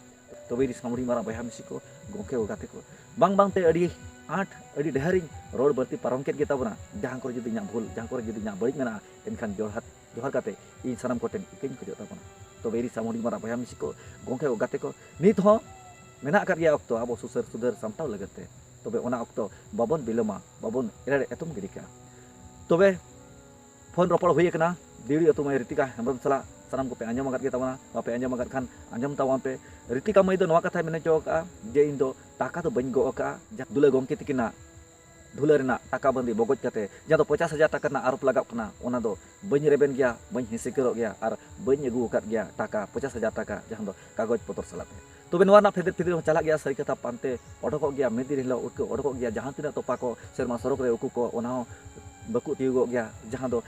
ᱛᱚᱵᱮ ᱤᱧ ᱥᱟᱱᱟᱢ ᱦᱩᱰᱤᱧ ᱢᱟᱨᱟᱝ ᱵᱚᱭᱦᱟ ᱢᱤᱥᱤ ᱠᱚ, ᱜᱚᱢᱠᱮ ᱠᱚ, ᱜᱟᱛᱮ ᱠᱚ, ᱵᱟᱝ ᱵᱟᱝᱛᱮ ᱟᱹᱰᱤ ᱟᱸᱴ, ᱟᱹᱰᱤ ᱰᱷᱮᱨᱤᱧ ᱨᱚᱲ ᱵᱟᱹᱲᱛᱤ ᱯᱟᱨᱚᱢ ᱠᱮᱫ ᱜᱮ ᱛᱟᱵᱚᱱᱟ᱾ ᱡᱟᱦᱟᱸ ᱠᱚᱨᱮ ᱡᱩᱫᱤ ᱤᱧᱟᱹᱜ ᱵᱷᱩᱞ, ᱡᱟᱦᱟᱸ ᱠᱚᱨᱮ ᱡᱩᱫᱤ ᱤᱧᱟᱹᱜ ᱵᱟᱹᱲᱤᱡ ᱢᱮᱱᱟᱜᱼᱟ, ᱮᱱᱠᱷᱟᱱ ᱡᱚᱲᱦᱟᱛ ᱡᱚᱦᱟᱨ ᱠᱟᱛᱮ ᱤᱧ ᱥᱟᱱᱟᱢ ᱠᱚᱴᱷᱮᱱ ᱤᱠᱟᱹᱧ ᱠᱷᱚᱡᱚᱜ ᱛᱟᱵᱚᱱᱟ᱾ ᱛᱚᱵᱮ ᱤᱨᱤ ᱥᱟᱢᱩᱰᱤ ᱢᱟᱨᱟᱝ ᱵᱚᱭᱦᱟ ᱢᱤᱥᱤ ᱠᱚ, ᱜᱚᱢᱠᱮ ᱠᱚ, ᱜᱟᱛᱮ ᱠᱚ, ᱱᱤᱛ ᱦᱚᱸ ᱢᱮᱱᱟᱜ ᱟᱠᱟᱫ ᱜᱮᱭᱟ ᱚᱠᱛᱚ ᱟᱵᱚ ᱥᱩᱥᱟᱹᱨ ᱥᱩᱫᱷᱟᱹᱨ ᱥᱟᱢᱴᱟᱣ ᱞᱟᱹᱜᱤᱫ ᱛᱮ᱾ ᱛᱚᱵᱮ ᱚᱱᱟ ᱚᱠᱛᱚ ᱵᱟᱵᱚᱱ ᱵᱤᱞᱚᱢᱟ, ᱵᱟᱵᱚᱱ ᱮᱲᱮ ᱮᱛᱚᱢ ᱜᱤᱰᱤ ᱠᱟᱜᱼᱟ᱾ ᱛᱚᱵᱮ ᱯᱷᱳᱱ ᱨᱚᱯᱚᱲ ᱦᱩᱭ ᱟᱠᱟᱱᱟ ᱫᱤᱣᱲᱤ ᱟᱹᱛᱩ ᱢᱟᱹᱭ ᱨᱤᱛᱤᱠᱟ ᱦᱮᱢᱵᱨᱚᱢ ᱥᱟᱞᱟᱜ᱾ ᱥᱟᱱᱟᱢ ᱠᱚᱯᱮ ᱟᱸᱡᱚᱢ ᱟᱠᱟᱫ ᱜᱮ ᱛᱟᱵᱚᱱᱟ, ᱵᱟᱯᱮ ᱟᱸᱡᱚᱢ ᱟᱠᱟᱫ ᱠᱷᱟᱱ ᱟᱸᱡᱚᱢ ᱛᱟᱵᱚᱱ ᱯᱮ᱾ ᱨᱤᱛᱤᱠᱟ ᱢᱟᱹᱭ ᱫᱚ ᱱᱚᱣᱟ ᱠᱟᱛᱷᱟᱭ ᱢᱮᱱ ᱦᱚᱪᱚ ᱟᱠᱟᱫᱼᱟ ᱡᱮ ᱤᱧ ᱫᱚ ᱴᱟᱠᱟ ᱫᱚ ᱵᱟᱹᱧ ᱜᱚᱜ ᱟᱠᱟᱫᱼᱟ, ᱡᱟᱦᱟᱸ ᱫᱩᱞᱟᱹ ᱜᱚᱢᱠᱮ ᱛᱤᱠᱤᱱᱟᱜ ᱫᱷᱩᱞᱟᱹ ᱨᱮᱱᱟᱜ ᱴᱟᱠᱟ ᱵᱟᱸᱫᱤ ᱵᱚᱜᱚᱡ ᱠᱟᱛᱮ, ᱡᱟᱦᱟᱸ ᱫᱚ ᱯᱚᱪᱟᱥ ᱦᱟᱡᱟᱨ ᱴᱟᱠᱟ ᱨᱮᱱᱟᱜ ᱟᱨᱳᱯ ᱞᱟᱜᱟᱣ ᱠᱟᱱᱟ, ᱚᱱᱟ ᱫᱚ ᱵᱟᱹᱧ ᱨᱮᱵᱮᱱ ᱜᱮᱭᱟ, ᱵᱟᱹᱧ ᱦᱤᱸᱥᱤᱠᱟᱹᱨᱚᱜ ᱜᱮᱭᱟ ᱟᱨ ᱵᱟᱹᱧ ᱟᱹᱜᱩ ᱟᱠᱟᱫ ᱜᱮᱭᱟ ᱴᱟᱠᱟ, ᱯᱚᱪᱟᱥ ᱦᱟᱡᱟᱨ ᱴᱟᱠᱟ, ᱡᱟᱦᱟᱸ ᱫᱚ ᱠᱟᱜᱚᱡᱽ ᱯᱚᱛᱚᱨ ᱥᱟᱞᱟᱜ ᱛᱮ᱾ ᱛᱚᱵᱮ ᱱᱚᱣᱟ ᱨᱮᱱᱟᱜ ᱯᱷᱮᱫᱮᱫ ᱯᱷᱮᱫᱮᱫ ᱦᱚᱸ ᱪᱟᱞᱟᱜ ᱜᱮᱭᱟ, ᱥᱟᱹᱨᱤ ᱠᱟᱛᱷᱟ ᱯᱟᱱᱛᱮ ᱚᱰᱚᱠᱚᱜ ᱜᱮᱭᱟ, ᱢᱤᱫ ᱫᱤᱱ ᱦᱤᱞᱳᱜ ᱩᱴᱠᱟᱹ ᱚᱰᱚᱠᱚᱜ ᱜᱮᱭᱟ, ᱡᱟᱦᱟᱸ ᱛᱤᱱᱟᱹᱜ ᱛᱚᱯᱟ ᱠᱚ ᱥᱮᱨᱢᱟ ᱥᱚᱨᱚᱜ ᱨᱮ ᱩᱠᱩ ᱠᱚ, ᱚᱱᱟ ᱦᱚᱸ ᱵᱟᱹᱠᱩ ᱛᱤᱭᱳᱜᱚᱜ ᱜᱮᱭᱟ, ᱡᱟᱦᱟᱸ ᱫᱚ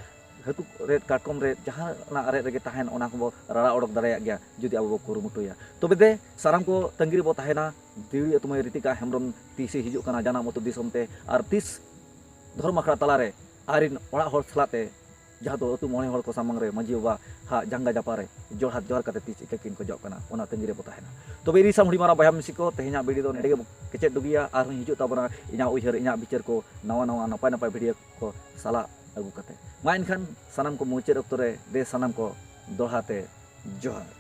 ᱦᱟᱹᱠᱩ ᱨᱮᱫ, ᱠᱟᱴᱠᱚᱢ ᱨᱮᱫ, ᱡᱟᱦᱟᱱᱟᱜ ᱨᱮᱫ ᱨᱮᱜᱮ ᱛᱟᱦᱮᱱ, ᱚᱱᱟ ᱠᱚᱵᱚ ᱨᱟᱲᱟ ᱚᱰᱚᱠ ᱫᱟᱲᱮᱭᱟᱜ ᱜᱮᱭᱟ ᱡᱩᱫᱤ ᱟᱵᱚ ᱵᱚ ᱠᱩᱨᱩᱢᱩᱴᱩᱭᱟ᱾ ᱛᱚᱵᱮ ᱫᱮ ᱥᱟᱱᱟᱢ ᱠᱚ ᱛᱟᱺᱜᱤ ᱨᱮᱵᱚ ᱛᱟᱦᱮᱱᱟ ᱫᱤᱣᱲᱤ ᱟᱹᱛᱩ ᱢᱟᱹᱭ ᱨᱤᱛᱤᱠᱟ ᱦᱮᱢᱵᱨᱚᱢ ᱛᱤᱥᱮ ᱦᱤᱡᱩᱜ ᱠᱟᱱᱟ ᱡᱟᱱᱟᱢ ᱟᱹᱛᱩ ᱫᱤᱥᱚᱢ ᱛᱮ, ᱟᱨ ᱛᱤᱥ ᱫᱷᱚᱨᱚᱢ ᱟᱠᱷᱲᱟ ᱛᱟᱞᱟᱨᱮ ᱟᱡᱨᱤᱱ ᱚᱲᱟᱜ ᱦᱚᱲ ᱥᱟᱞᱟᱜ ᱛᱮ, ᱡᱟᱦᱟᱸ ᱫᱚ ᱟᱹᱛᱩ ᱢᱚᱬᱮ ᱦᱚᱲ ᱠᱚ ᱥᱟᱢᱟᱝ ᱨᱮ ᱢᱟᱹᱡᱷᱤ ᱵᱟᱵᱟ ᱦᱟᱜ ᱡᱟᱸᱜᱟ ᱡᱟᱯᱟᱜ ᱨᱮ ᱡᱚᱲᱦᱟᱛ ᱡᱚᱦᱟᱨ ᱠᱟᱛᱮ ᱛᱤᱥ ᱤᱠᱟᱹ ᱠᱤᱱ ᱠᱷᱚᱡᱚᱜ ᱠᱟᱱᱟ, ᱚᱱᱟ ᱛᱟᱺᱜᱤ ᱨᱮᱵᱚ ᱛᱟᱦᱮᱱᱟ᱾ ᱛᱚᱵᱮ ᱤᱨᱤ ᱥᱟᱢᱩᱰᱤ ᱢᱟᱨᱟᱝ ᱵᱚᱭᱦᱟ ᱢᱤᱥᱤ ᱠᱚ, ᱛᱮᱦᱮᱧᱟᱜ ᱵᱷᱤᱰᱤᱭᱳ ᱫᱚ ᱱᱚᱰᱮ ᱜᱮ ᱠᱮᱪᱮᱫ ᱰᱩᱜᱤᱭᱟ᱾ ᱟᱨᱦᱚᱸ ᱦᱤᱡᱩᱜ ᱛᱟᱵᱚᱱᱟ ᱤᱧᱟᱹᱜ ᱩᱭᱦᱟᱹᱨ, ᱤᱧᱟᱹᱜ ᱵᱤᱪᱟᱹᱨ ᱠᱚ, ᱱᱟᱣᱟ ᱱᱟᱣᱟ ᱱᱟᱯᱟᱭ ᱱᱟᱯᱟᱭ ᱵᱷᱤᱰᱤᱭᱳ ᱠᱚ ᱥᱟᱞᱟᱜ ᱟᱹᱜᱩ ᱠᱟᱛᱮ᱾ ᱢᱟ ᱮᱱᱠᱷᱟᱱ ᱥᱟᱱᱟᱢ ᱠᱚ ᱢᱩᱪᱟᱹᱫ ᱚᱠᱛᱚ ᱨᱮ ᱫᱮ ᱥᱟᱱᱟᱢ ᱠᱚ ᱫᱚᱦᱲᱟ ᱛᱮ ᱡᱚᱦᱟᱨ᱾